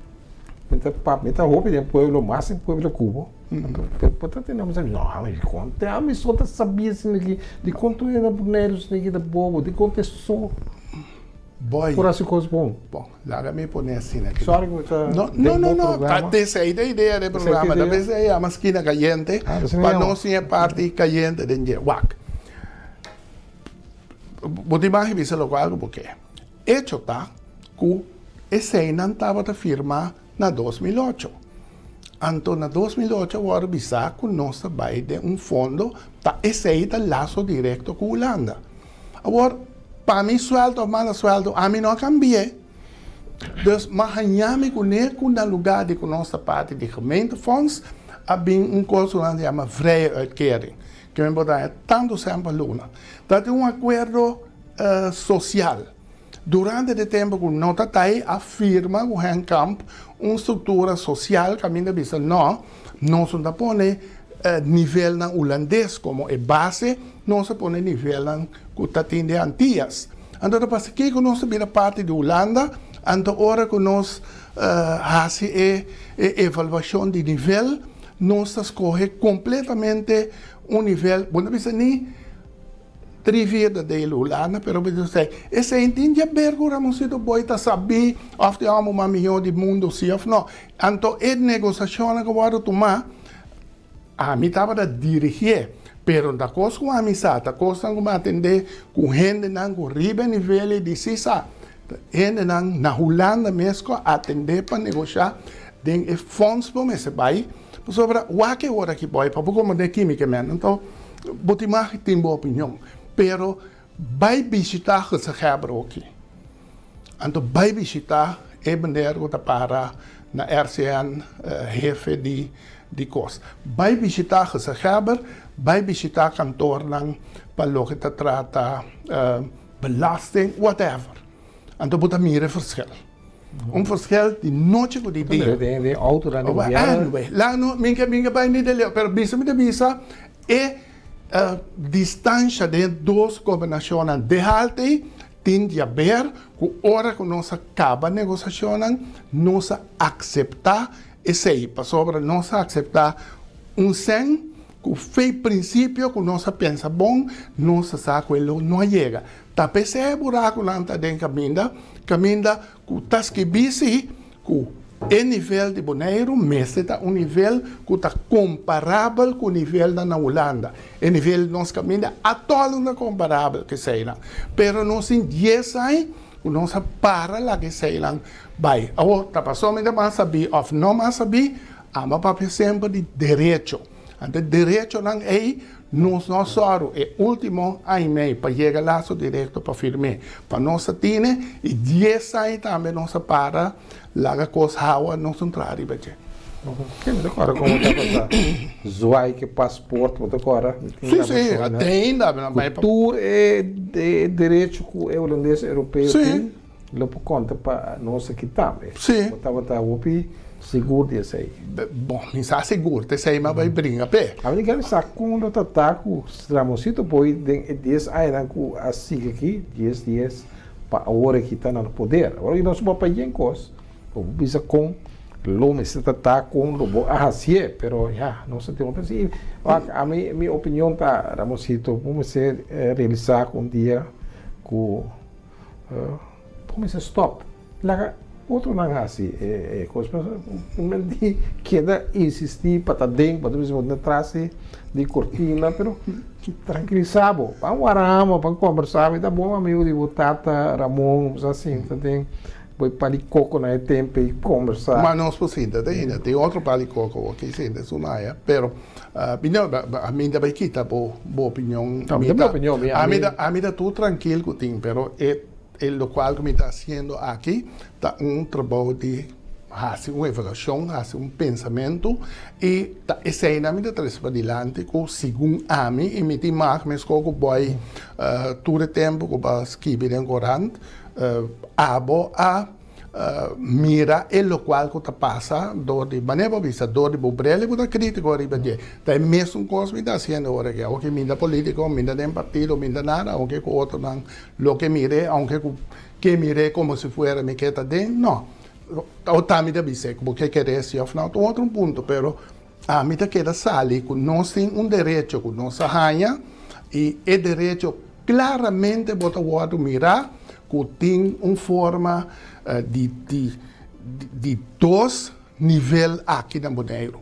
Mi ta papia, mi ta hopi den pueblo, mas den pueblo Cubo. Pero ta tene mi no, mi konte ami so ta sabia esaki aki, dikon tur hende na Boneiru esaki ta bobo, dikon ta e so Boy. por hasi kos bon. Bon, laga mi pone asina aki. Sorry ku mi ta No, den no, no, bo no, programa. ta esei ta idea den Esei ta programa, ta idea. p'esei e yama Skina Kayente, Ah, p'esei mi pa yama. nos tin e parti kayente den dje. Wak, bo tin mag bisa lokual ku bo ke. Echo ta ku eseinan tabata firmá na 2008. Anto na 2008 a wòrdu bisá ku nos ta bai den un fondo pa esei ta laso direkto ku Hulanda. Awor, pa mi suèldu òf mala suèldu, ami no a kambi'é. Dus m'a haña mi kuné ku na lugá di ku nos ta parti di gemeentefonds a bin un kos ku nan ta yama vrije uitkering, ke mi por ta haña tantu sèn pa luna. Ta tin un akuerdo sosial. Durante di tempu ku no ta tai a firma ku Henk Kamp un struktura sosial kaminda bisa no, nos no ta pone nivelnan hulandes komo e base, nos ta pone nivelnan ku ta tin den Antias. Anto ta pasa kiko nos ta bira parti di Hulanda, anto ora ku nos hasi e evaluashon di nivel, nos ta skohe kompletamente un nivel, bo no bisa ni. Trivier ta deel Hulanda, pero bo ta say, esey tin di haber cu Ramoncito Boy ta sabi of ta e homber mas miho di mundo si of no. Anto e negosacionnan cu wordo tuma, ami tabata dirigie, pero ta cos cu ami sa, ta cosnan cu mi atende cu hendenan cu riba e nivel ey di si sa, hendenan na Hulanda mes cu a atende pa negosha den e fonds bo mester bay, pasobra wak e ora ki boy pa bo comprende kimica men, anto. Bo tin mag tin bo opinion, pero bai bishita gezaghebber oki. Anto bai bishita e meneer ku ta para na RCN hefe di di kos. Bai bishita gezaghebber, bai bishita kantornan pa loke ta trata belasting, whatever. Anto bo ta mira e verschil. Un verschil di nochi ku di dia. Den autonan di gobièrnu. Anyway, laga no, mi ke mi ke bai ni den leu, pero bisa mi ta bisa e distansha den e dos gobernashonnan de halte ei tin di haber ku ora ku nos a kaba negosiashonnan nos a akseptá esei, pasobra nos a akseptá un sèn ku fei prinsipio ku nos a pensa bon, nos a sa ku e lo no a yega. Ta p'esei e burakunan ta den kaminda, kaminda ku ta skibí si ku e nivel di Boneiru mester ta un nivel ku ta komparabel ku nivelnan na Hulanda. E nivel di nos kaminda atòl no ta komparabel ku eseinan. Pero nos tin dies aña ku nos a para laga eseinan bai. Awor, ta pasobra mi ta mas sabí òf no mas sabí, amo a papia semper di derecho. Anto e derechonan ei nos no a sòru e último aña i mei pa yega laso direkto pa firm'é. Pa nos a tine i dies aña tambe nos a para laga kos hawa nos no traha riba dje. Ke mi ta kòrda komo tabata zwaai ke pasport bo ta kòrda? Si si te ainda Ku tur e derecho ku e hulandes europeo tin lo por konta pa nos aki tambe. Bo tabata hopi sigur di esei. Bon, mi sa sigur, ta esei mi a bai bringa p'e. Ami ta kere sa kon lo ta ta ku Ramonsito Boy den e dies añanan ku a sigui aki, dies dies, pa awor aki ta na poder. Awor aki nos bo a yen kos, bo por bisa kon lo mester ta ta, kon lo bo a hasié, pero ya, nos a tin otro si. Wak, ami mi opinion ta, Ramonsito, bo mester realisá ku un dia ku. Bo mester stop laga otronan hasi e kos men di keda insisti pa ta den pa ta bisa bo ta tras di kortina pero trankilisa bo ban warama ban kombersa mi ta bon amigo di bo tata Ramon bo sa sinta den bo e pali koko na e tempo ei kombersa. Ma nos por sinta te ainda tin otro pali koko aki sinta esun aya pero Mi no, ami ta bai kita bo bo opinion. No, mi ta mi opinion. Mi, ami ta, ami ta tur trankil ku tin, pero e e lokual ku mi ta hasiendo aki ta un trabou di hasi un evaluashon, hasi un pensamentu i ta eseinan mi ta trese padilanti ku segun ami i mi tin mag meskos ku boi tur e tempu ku bo a skibi den korant abo a mira e lokual ku ta pasa dor di manera bo bisa dor di bo bril i bo ta kritiko riba dje. Ta e mesun kos mi ta hasiendo ora aki. Aunke mi ta politiko, mi ta den partido, mi ta nada, aunke ku otronan lo ke mir'é, aunke ku ke mir'é komo si fuera mi ke ta den, no. O ta mi ta bis'é ku bo ke ker'é si òf no ta un otro punto, pero ami ta keda sali ku nos tin un derecho ku nos a haña i e derecho Klaramente bo ta wòrdu mirá ku tin un forma di di di dos nivel aki na Boneiru.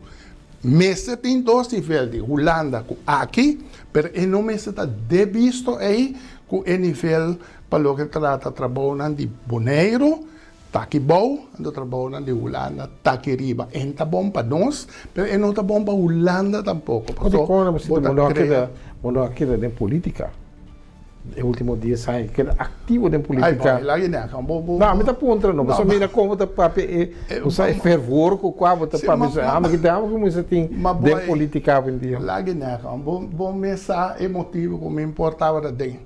Mester tin dos nivel di Hulanda ku aki, pero e no mester ta debisto ei ku e nivel pa loke trata trabounan di Boneiru Ta ki bou, anto trabounan di Hulanda ta ki riba. En ta bon pa nos, pero e no ta bon pa Hulanda tampoko. Paso bo ta krea. Bo no a keda den politica e ultimo dies aña, keda activo den politica. Ay, bo, laga nek. Bo, bo. No, mi ta puntra no, pasobra mira kon bo ta papia e, bo sa e fervor ku kua bo ta papia. Amo ki ta amo kuminsa tin den politica awendia. Laga nek. Bo, bo mes sa e motibo ku mi por tabata den.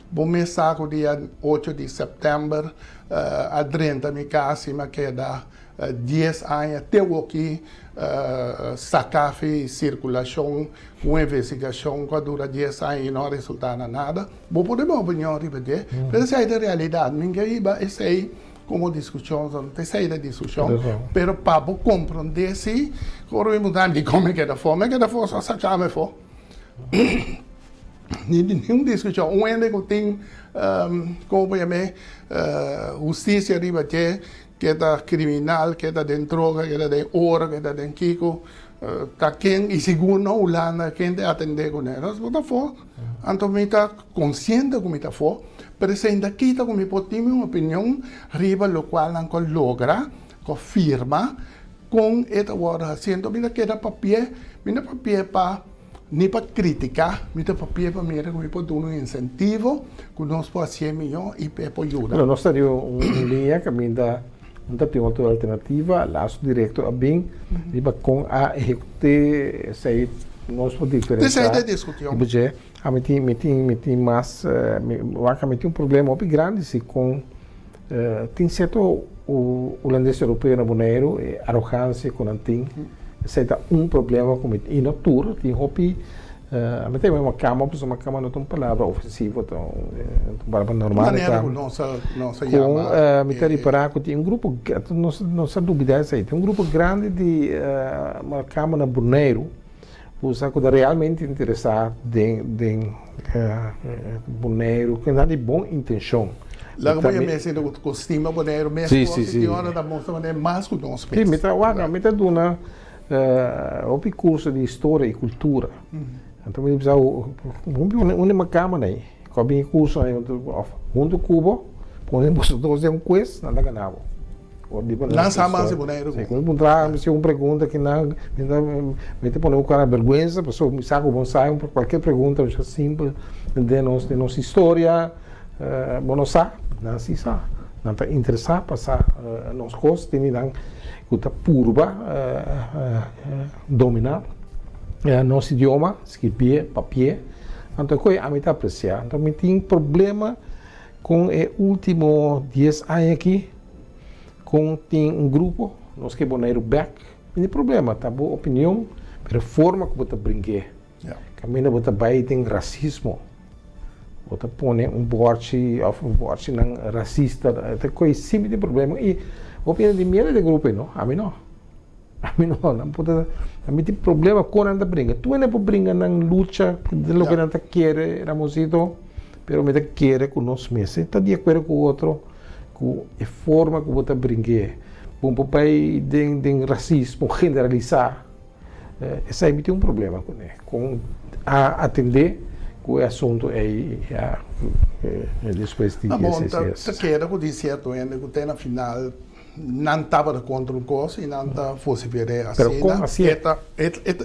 Bo mes sa ku dia ocho di sèptèmber a drenta mi kas i mi a keda dies aña te woki saká fi sirkulashon ku un investigashon ku a dura dies aña i no a resultá na nada. Bo por duna opinion riba dje, pero esei ta e realidat. Mi ke hiba esei komo diskushon, no ta esei ta e diskushon, pero pa bo komprondé si, ora mi puntra dikon mi keda afó, mi keda afó so a saka mi afó. Ni ningun diskushon. Un hende ku tin, komo por yam'é, hustisia riba dje, ke ta kriminal, ke ta den droga, ke ta den oro, ke ta den kiko, ta ken, i sigur na Hulanda, ken ta atendé kuné? Nos bo ta afó. Anto mi ta konsiente ku mi ta afó, pero esei no ta kita ku mi por tin mi un opinion riba lokual nan ku a logra, ku a firma, kon e ta wòrdu hasi. Anto mi ta keda papi'é, mi no papi'é pa. Ni pa critica, mi ta papia pa mira cu mi por duna un incentivo cu nos por hacié mihó y p'e por yuda. Bueno, nos ta riba un liña caminda un ta tin otro alternativa, lazo directo a bin riba con a ehecuté esey nos por diferencia. Esey ta e discution. Riba dje, ami tin, mi tin, mi tin mas, mi wak ami tin un problema hopi grandi si con tin cierto hulandes europeo na Boneiru, e arogancia cu nan tin. Esei ta un problema ku mi i no tur, tin hopi mi ta yama makamba pasobra makamba no ta un palabra ofensivo, ta un palabra normal. Manera ku nos a nos a yama. Mi ta ripará ku tin un grupo, nos nos a dubidá esei, tin un grupo grandi di makamba na Boneiru ku sa ku ta realmente interesá den den Boneiru, ku nan di bon intenshon. Laga bo yama esei ku stima Boneiru mes ku tin ora ta mostra manera mas ku nos mes. Sí, mi ta wak, mi ta duna hopi kurso di historia i kultura. Anto mi ta bisa unda makamba nei ku a bini kurso nei òf huntu ku bo pone boso dos den un kues nan ta gana bo. Nan sa mas di Boneiru ku. Mi puntra mi hasi un pregunta ki nan mi ta pone bo kara bèrgwensa pasobra mi sa ku bo no sa kualke pregunta simpel den nos historia. Bo no sa, nan si sa. Nan ta interesá pa sa nos kos, tene nan ku ta purba dominá nos idioma, skirbié, papié. Anto e koe ami ta apresiá. Anto mi tin problema kon e último dies aña aki, kon tin un grupo, nos ke Boneiru bèk. Mi tin problema, ta bo opinion, pero e forma ku bo ta bring'é. Kaminda bo ta bai den rasismo, bo ta pone un bòrchi òf un bòrchinan rasista, ta koe siempre tin problema i hopi hende tin miedu di e grupo ei no, ami no, ami no, nan por ta, ami tin problema kon nan ta bringa, tur hende por bringa nan lucha den loke nan ta kere Ramonsito, pero mi ta kere ku nos mester ta di akuerdo ku otro ku e forma ku bo ta bring'é, bo por bai den den rasismo generalisá. Esei mi tin un problema kuné, kon a atendé ku e asuntu ei ya despues di Bon, 16 ta keda ku tin sierto hende ku te na final nan tabata kontra un kos i nan ta vosifer'é Pero kon asina. hasié? E ta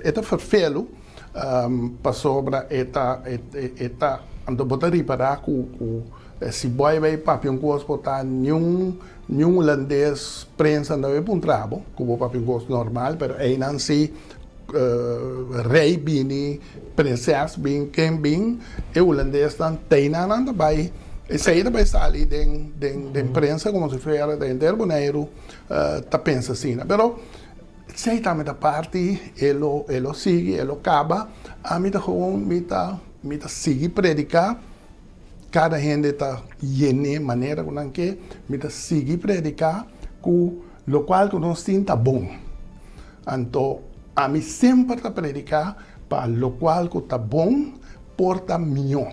e ta ferfelu pasobra e ta e ta. Anto bo ta ripará ku ku si bo a bai papia un kos por ta niun niun hulandes prensa no a bai puntra bo ku bo papia un kos normal pero einan si rei bini prinses bin ken bin e hulandesnan teinan nan ta bai esei ta bai sali den den den prensa komo si fuera ta henter Boneiru ta pensa asina pero esei tambe ta parti e lo e lo sigui e lo kaba ami ta gewoon mi ta Mi ta sigui prediká, kada hende ta yen'é manera ku nan ke, mi ta sigui prediká ku lokual ku nos tin ta bon. Anto ami semper ta prediká pa lokual ku ta bon por ta mihó.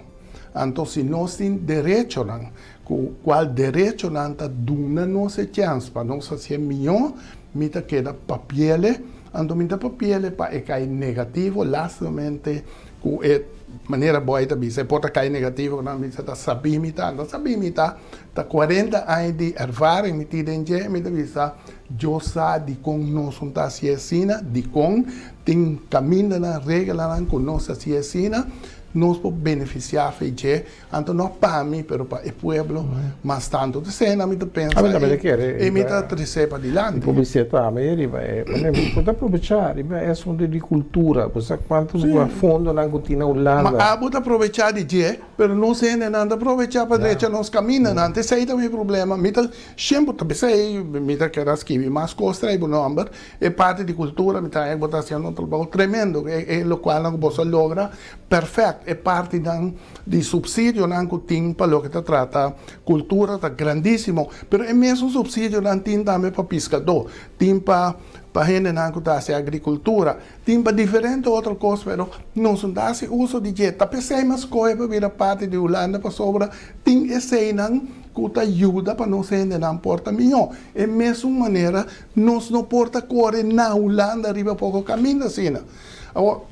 Anto si nos tin derechonan, ku kual derechonan ta duna nos e chèns pa nos hasié mihó, mi ta keda papi'el, anto mi ta papi'el pa e kai negativo, lastimamente Ku e manera boy ta bisa e por ta kai negativo ku nan bisa ta sabí mi ta. No sabí mi ta, ta kuarenta aña di ervaring mi tin den dje, mi ta bisa Dios sa dikon nos un ta hasié asina, dikon tin kamindanan, reglanan ku nos hasié asina, nos por benefisiá fe dje. Anto no pa mi, pero pa e pueblo mas tantu. Ta esei mi ta pensa i mi ta tresé padilanti. Mi por bis'é tambe riba e, mi por ta probechá riba e asuntu di kultura. Bo sa kuantu fondonan ku tin na Hulanda. Ma abo ta probechá di dje, pero nos hendenan ta probechá pa drecha nos kamindanan. Ta esei ta mi problema. Mi ta shemper ta bis'é, mi ta keda skibi mas kos trae bo nòmber. E parti di kultura mi ta haña ku bo ta hasiendo un trabou tremendo. E lokualnan ku boso a logra, pèrfèkt. E partinan di subsidionan ku tin pa loke ta trata kultura ta grandísimo, pero e mesun subsidionan tin tambe pa piskadó, tin pa pa hendenan ku ta hasi agrikultura, tin pa diferente otro kos, pero nos no ta hasi uso di dje. Ta p'esei mas skohe pa bira parti di Hulanda pasobra tin eseinan ku ta yuda pa nos hendenan por ta mihó. E mesun manera nos no por ta kore na Hulanda riba poko kaminda asina. Awor.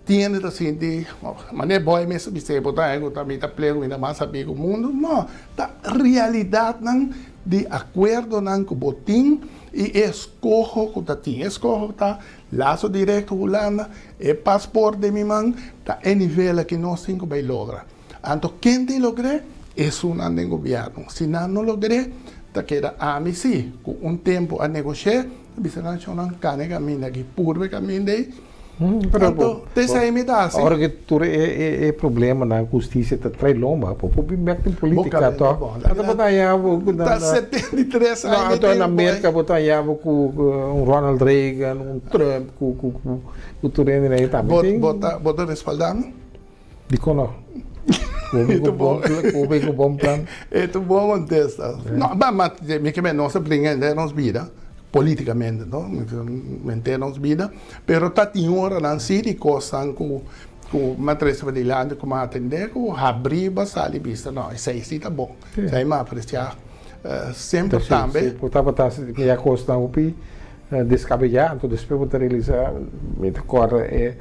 Tin hende ta sinti, manera e boy mes a bis'é, bo ta haña ku ta mi ta plego, mi ta mas sabí ku mundu. No, ta realidatnan di akuerdonan ku bo tin i e eskoho ku ta tin. E eskoho ta laso direkto Hulanda, e pasport den mi man, ta e nivel aki nos tin ku bai logra. Anto ken tin logr'é? Esunnan den gobièrnu. Si nan no logr'é, ta keda ami sí, ku un tempu a negosh'é, ta bisa nan, Shonnan, kane kaminda aki, purba e kaminda ei. Anto, te esei mi ta hasi. Ora ku tur e problemanan ku hustisia ta trae lomba, bo por bin bek den politika to. Anto bo ta haña bo ku Ta 73 aña mi tin. Na Merka bo ta haña bo ku un Ronald Reagan, un Trump, ku tur hende ei tambe tin. Bo ta respalda mi? Dikon no? Bo bin ku bon bo bin ku bon plan. E ta un bon kontesta. No, ma ma mi ke nos a bringa henter nos bida, politikamente no, henter nos bida, pero ta tin oranan si di kosnan ku ku mi a trese padilanti ku mi a atendé ku habrí bo a sali bisa no esei si ta bon. Esei mi a apresiá semper tambe. Si bo tabata hasi ya kosnan hopi Descabellá, anto despues bo ta realisá, mi ta kòrda e,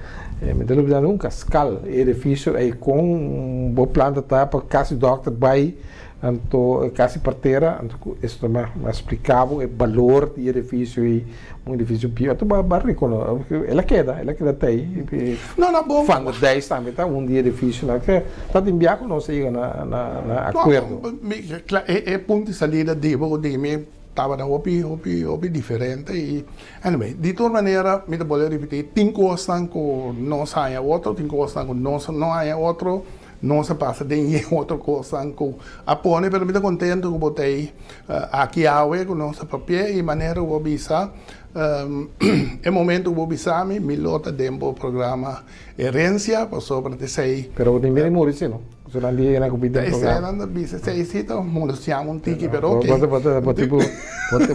mi ta lubidá nunka, skal, e edifisio ei kon bo planta ta pa kasi dòkter bai, anto kasi partera, anto ku esto ta mas spliká bo e balor di e edifisio ei, un edifisio bieu, anto bo a rekonosé, el a keda, el a keda ta ei, No, no, bo. Van der Dijs tambe ta un di e edifisionan ke ta tin bia ku nos a yega na na akuerdo. Mi, e punto di salida di bo ku di mi. Tabata hopi, hopi, hopi diferente i anyway, di tur manera mi ta bolbe ripití, tin kosnan ku nos haña otro, tin kosnan ku nos no haña otro, nos a pasa den yen otro kosnan ku a pone, pero mi ta kontento ku bo ta ei aki awe ku nos a papia i manera ku bo bisa e momento ku bo bisa mi, mi lo ta den bo programa Herencia pasobra ta esei. Pero bo tin miedu di muri si no? Pasobra nan dia yena ku bida den programa. Esei nan ta bisa esei si ta molestiá un tiki pero ok. Bo ta bo tipo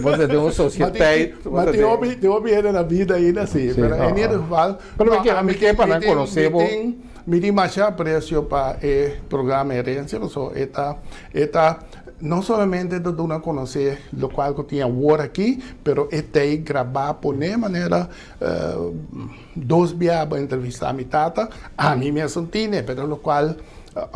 bo ta den un sosieteit. Ma tin hopi tin hopi hende na bida ainda si pero en ieder geval. Pero mi ke mi ke pa nan konosé bo. Mi tin masha apresio pa e programa Herencia pasobra e ta e ta no solamente ta duna konosé lokual ku tin awor aki pero e ta ei grabá pone manera Dos bia bo entrevista mi tata, ami mesun tine, pero locual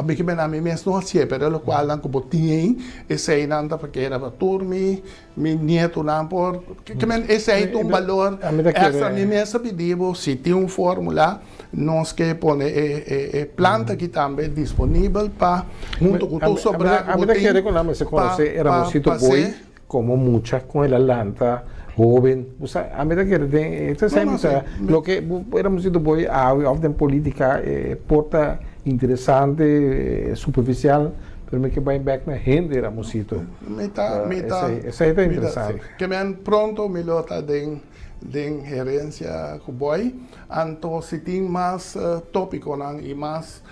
Mi ke mena mi mes no hasié, pero e lokualnan ku bo tin ei, eseinan ta pakera pa tur mi mi nietonan por, ke men esei ta un balor èkstra. Mi mes a pidi bo si tin un fórmula, nos ke pone e e planta aki tambe disponibel pa huntu ku tur sobrá ku bo tin pa pa pa Komo mucha kon el a lanta hoben bo sa ami ta kere den e ta sa mi ta loke bo Ramoncito Boy awe of den politica e por ta interesante superficial pero mi ke bai bek na hende Ramoncito Mi ta mi ta esei ta interesante. Ke men pronto mi lo ta den den herencia ku Boy anto si tin mas topiconan y mas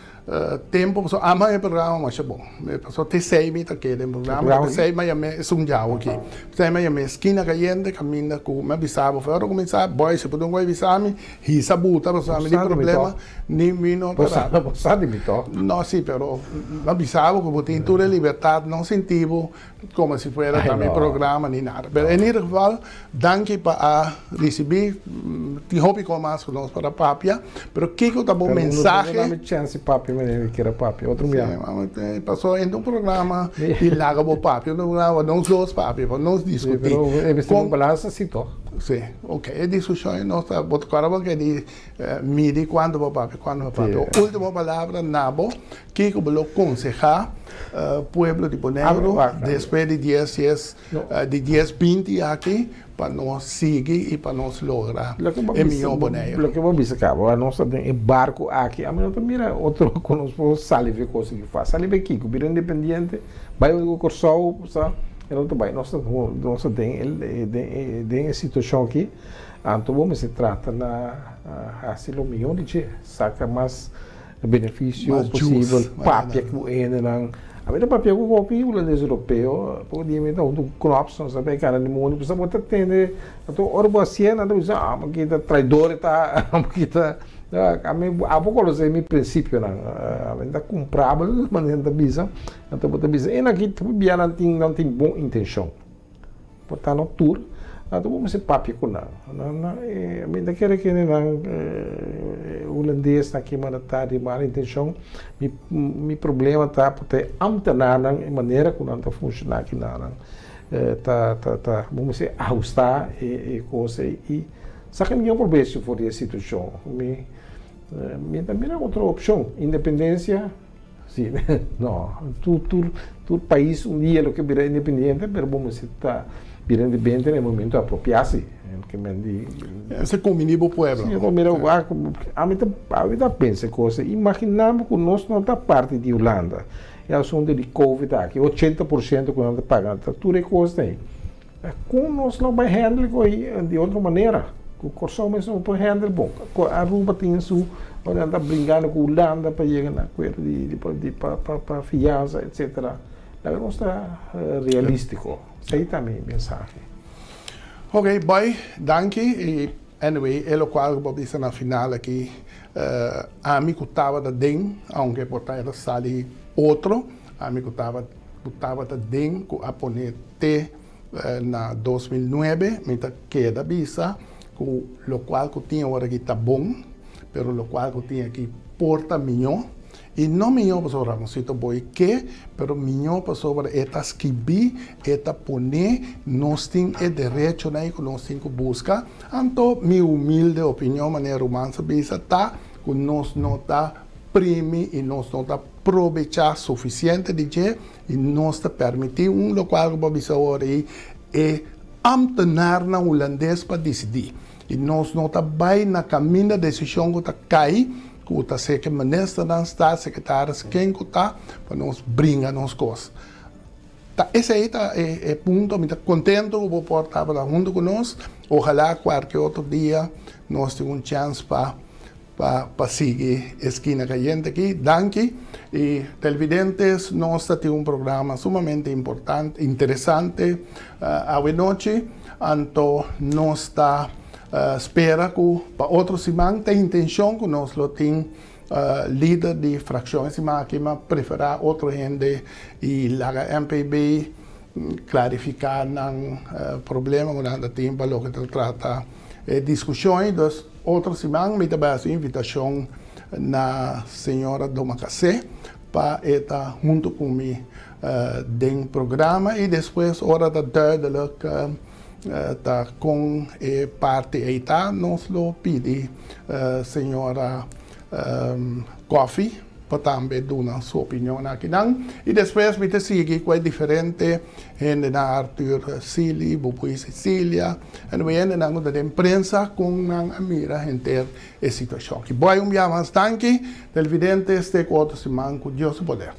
Tempo pasobra ama e programa masha bon. Pasobra te sei mi ta keda den programa, te sei mi a yam'é esun djawo aki. Te sei mi a yam'é Esquina Cayente kaminda ku mi a bisa bo for ora kuminsá, boy si bo tin un kos bisa mi, hisa buta pasobra mi tin problema ni mi no ta rabia. Bo sa di mi tòg? No si, pero mi a bisa bo ku bo tin tur e libertat, no sinti bo Como si fuera ta mi programa ni nada. Pero en ieder geval, danki pa a ricibi. Tin hopi cos mas cu nos por a papia. Pero kico ta bo mensahe? Pero no dami chance papia manera mi kier a papia. Otro bia. Si, pasobra enta un programa di laga bo papia. Un programa pa nos dos papia, pa nos discuti. Si, pero e mester un balansa si toch. Si, ok. E discusion nos ta, bo ta corda bo ke di midi cuanto bo papia, cuanto bo papia. Ultimo palabra na bo. Kiko bo lo konsehá pueblo di Boneiru despues di dies dies di dies binti aki pa nos sigui i pa nos logra e mihó Boneiru? Loke bo bisa kaba, nos ta den e barku aki, ami no ta mira otro ku nos por sali for e kos aki fásil. Sali for kiko? Bira independiente? Bai unda ku Kòrsou sa? E no ta bai. Nos ta nos ta den e den e situashon aki, anto bo mester trata na hasi lo mihó di dje, saka mas Benefisio posibel, papia ku hendenan. Ami ta papia ku hopi hulandes europeo, poko dia mi ta huntu ku Knops, nos ta bay kana di mundu, pasobra bo ta tende, anto ora bo hasié nan ta bisa, ah bo kita traidor e ta, bo kita, ami abo konosé mi prinsipionan, ami ta kumprabel manera nan ta bisa, anto bo ta bisa, e nan ki bia nan tin nan tin bon intenshon. Por ta no tur, anto bo mester papia ku nan. Nan nan e mi ta kere kende nan hulandesnan ki manda ta di mal intenshon. Mi mi problema ta por ta e ambtenarnan e manera ku nan ta funshoná aki nan ta ta ta bo mester ahustá e e kos ei i saka mihó probecho for di e situashon. Mi mi ta mira otro opshon, independensia. Si, no, tur, tur, tur pais un dia lo ke bira independiente, pero bo mester ta bira independiente na e momento apropiá si. Ke men di. Esei kumbiní bo pueblo. Si, bo mira wak, ami ta, ami ta pensa e kos ei. Imaginá bo ku nos no ta parti di Hulanda. E asuntu di covid aki, 80% ku nan ta paga, ta tur e kos ei. Kon nos lo bai handle ku ei di otro manera? Ku Kòrsou mes no por handle bon. Ku Aruba tin su, ora nan ta bringando ku Hulanda pa yega na akuerdo di di di pa pa pa fiansa etsetera. Laga nos ta realístiko. Esei ta mi mensahe. Ok boy, danki i anyway e lokual ku bo bisa na final aki ami ku tabata den aunke por ta e ta sali otro ami ku tabata ku tabata den ku a pone te na 2009, mi ta keda bisa ku lokual ku tin awor aki ta bon, pero lokual ku tin aki por ta miñó, i no miñó pasobra Ramonsito Boy ke, pero miñó pasobra e ta skibí, e ta pone, nos tin e derechonan ei ku nos tin ku buska. Anto mi humilde opinion, manera ruman sa bisa, ta ku nos no ta primi i nos no ta probechá sufisiente di dje i nos ta permití un lokual ku bo a bisa awor ei e ámtenarnan hulandes pa disidí. I nos no ta bai na kaminda desishon ku ta kai ku ta ser ke ministernan, staatssecretaris, ken ku ta pa nos bringa nos kos. Ta esei ta e punto. Mi ta kontento ku bo por tabata huntu ku nos. Ohalá kualke otro dia nos tin un chèns pa Pa pa sigui Esquina Cayente aki. Danki. Y televidentes, nos ta tin un programa sumamente importante, interesante awe nochi. Anto nos ta spera cu pa otro siman ta intencion cu nos lo tin lider di fraccion. E siman aki mi a prefera otro hende y laga MPB clarifica nan problema cu nan ta tin pa loke ta trata e discusion ei. Dus otro siman mi ta bai haci un invitacion na señora Domacassé. Pa e ta huntu ku mi den programa i despues ora ta duidelijk ta kon e parti ei ta, nos lo pidi señora Coffie pa tambe duna su opinion akinan. I despues mi ta sigui ku e diferente hendenan, Arthur Sealy, Bubuy Cecilia, en e hendenan ku ta den prensa kon nan a mira henter e situashon aki. Boy un bia mas danki, televidentes, te ku otro siman ku Dios su poder.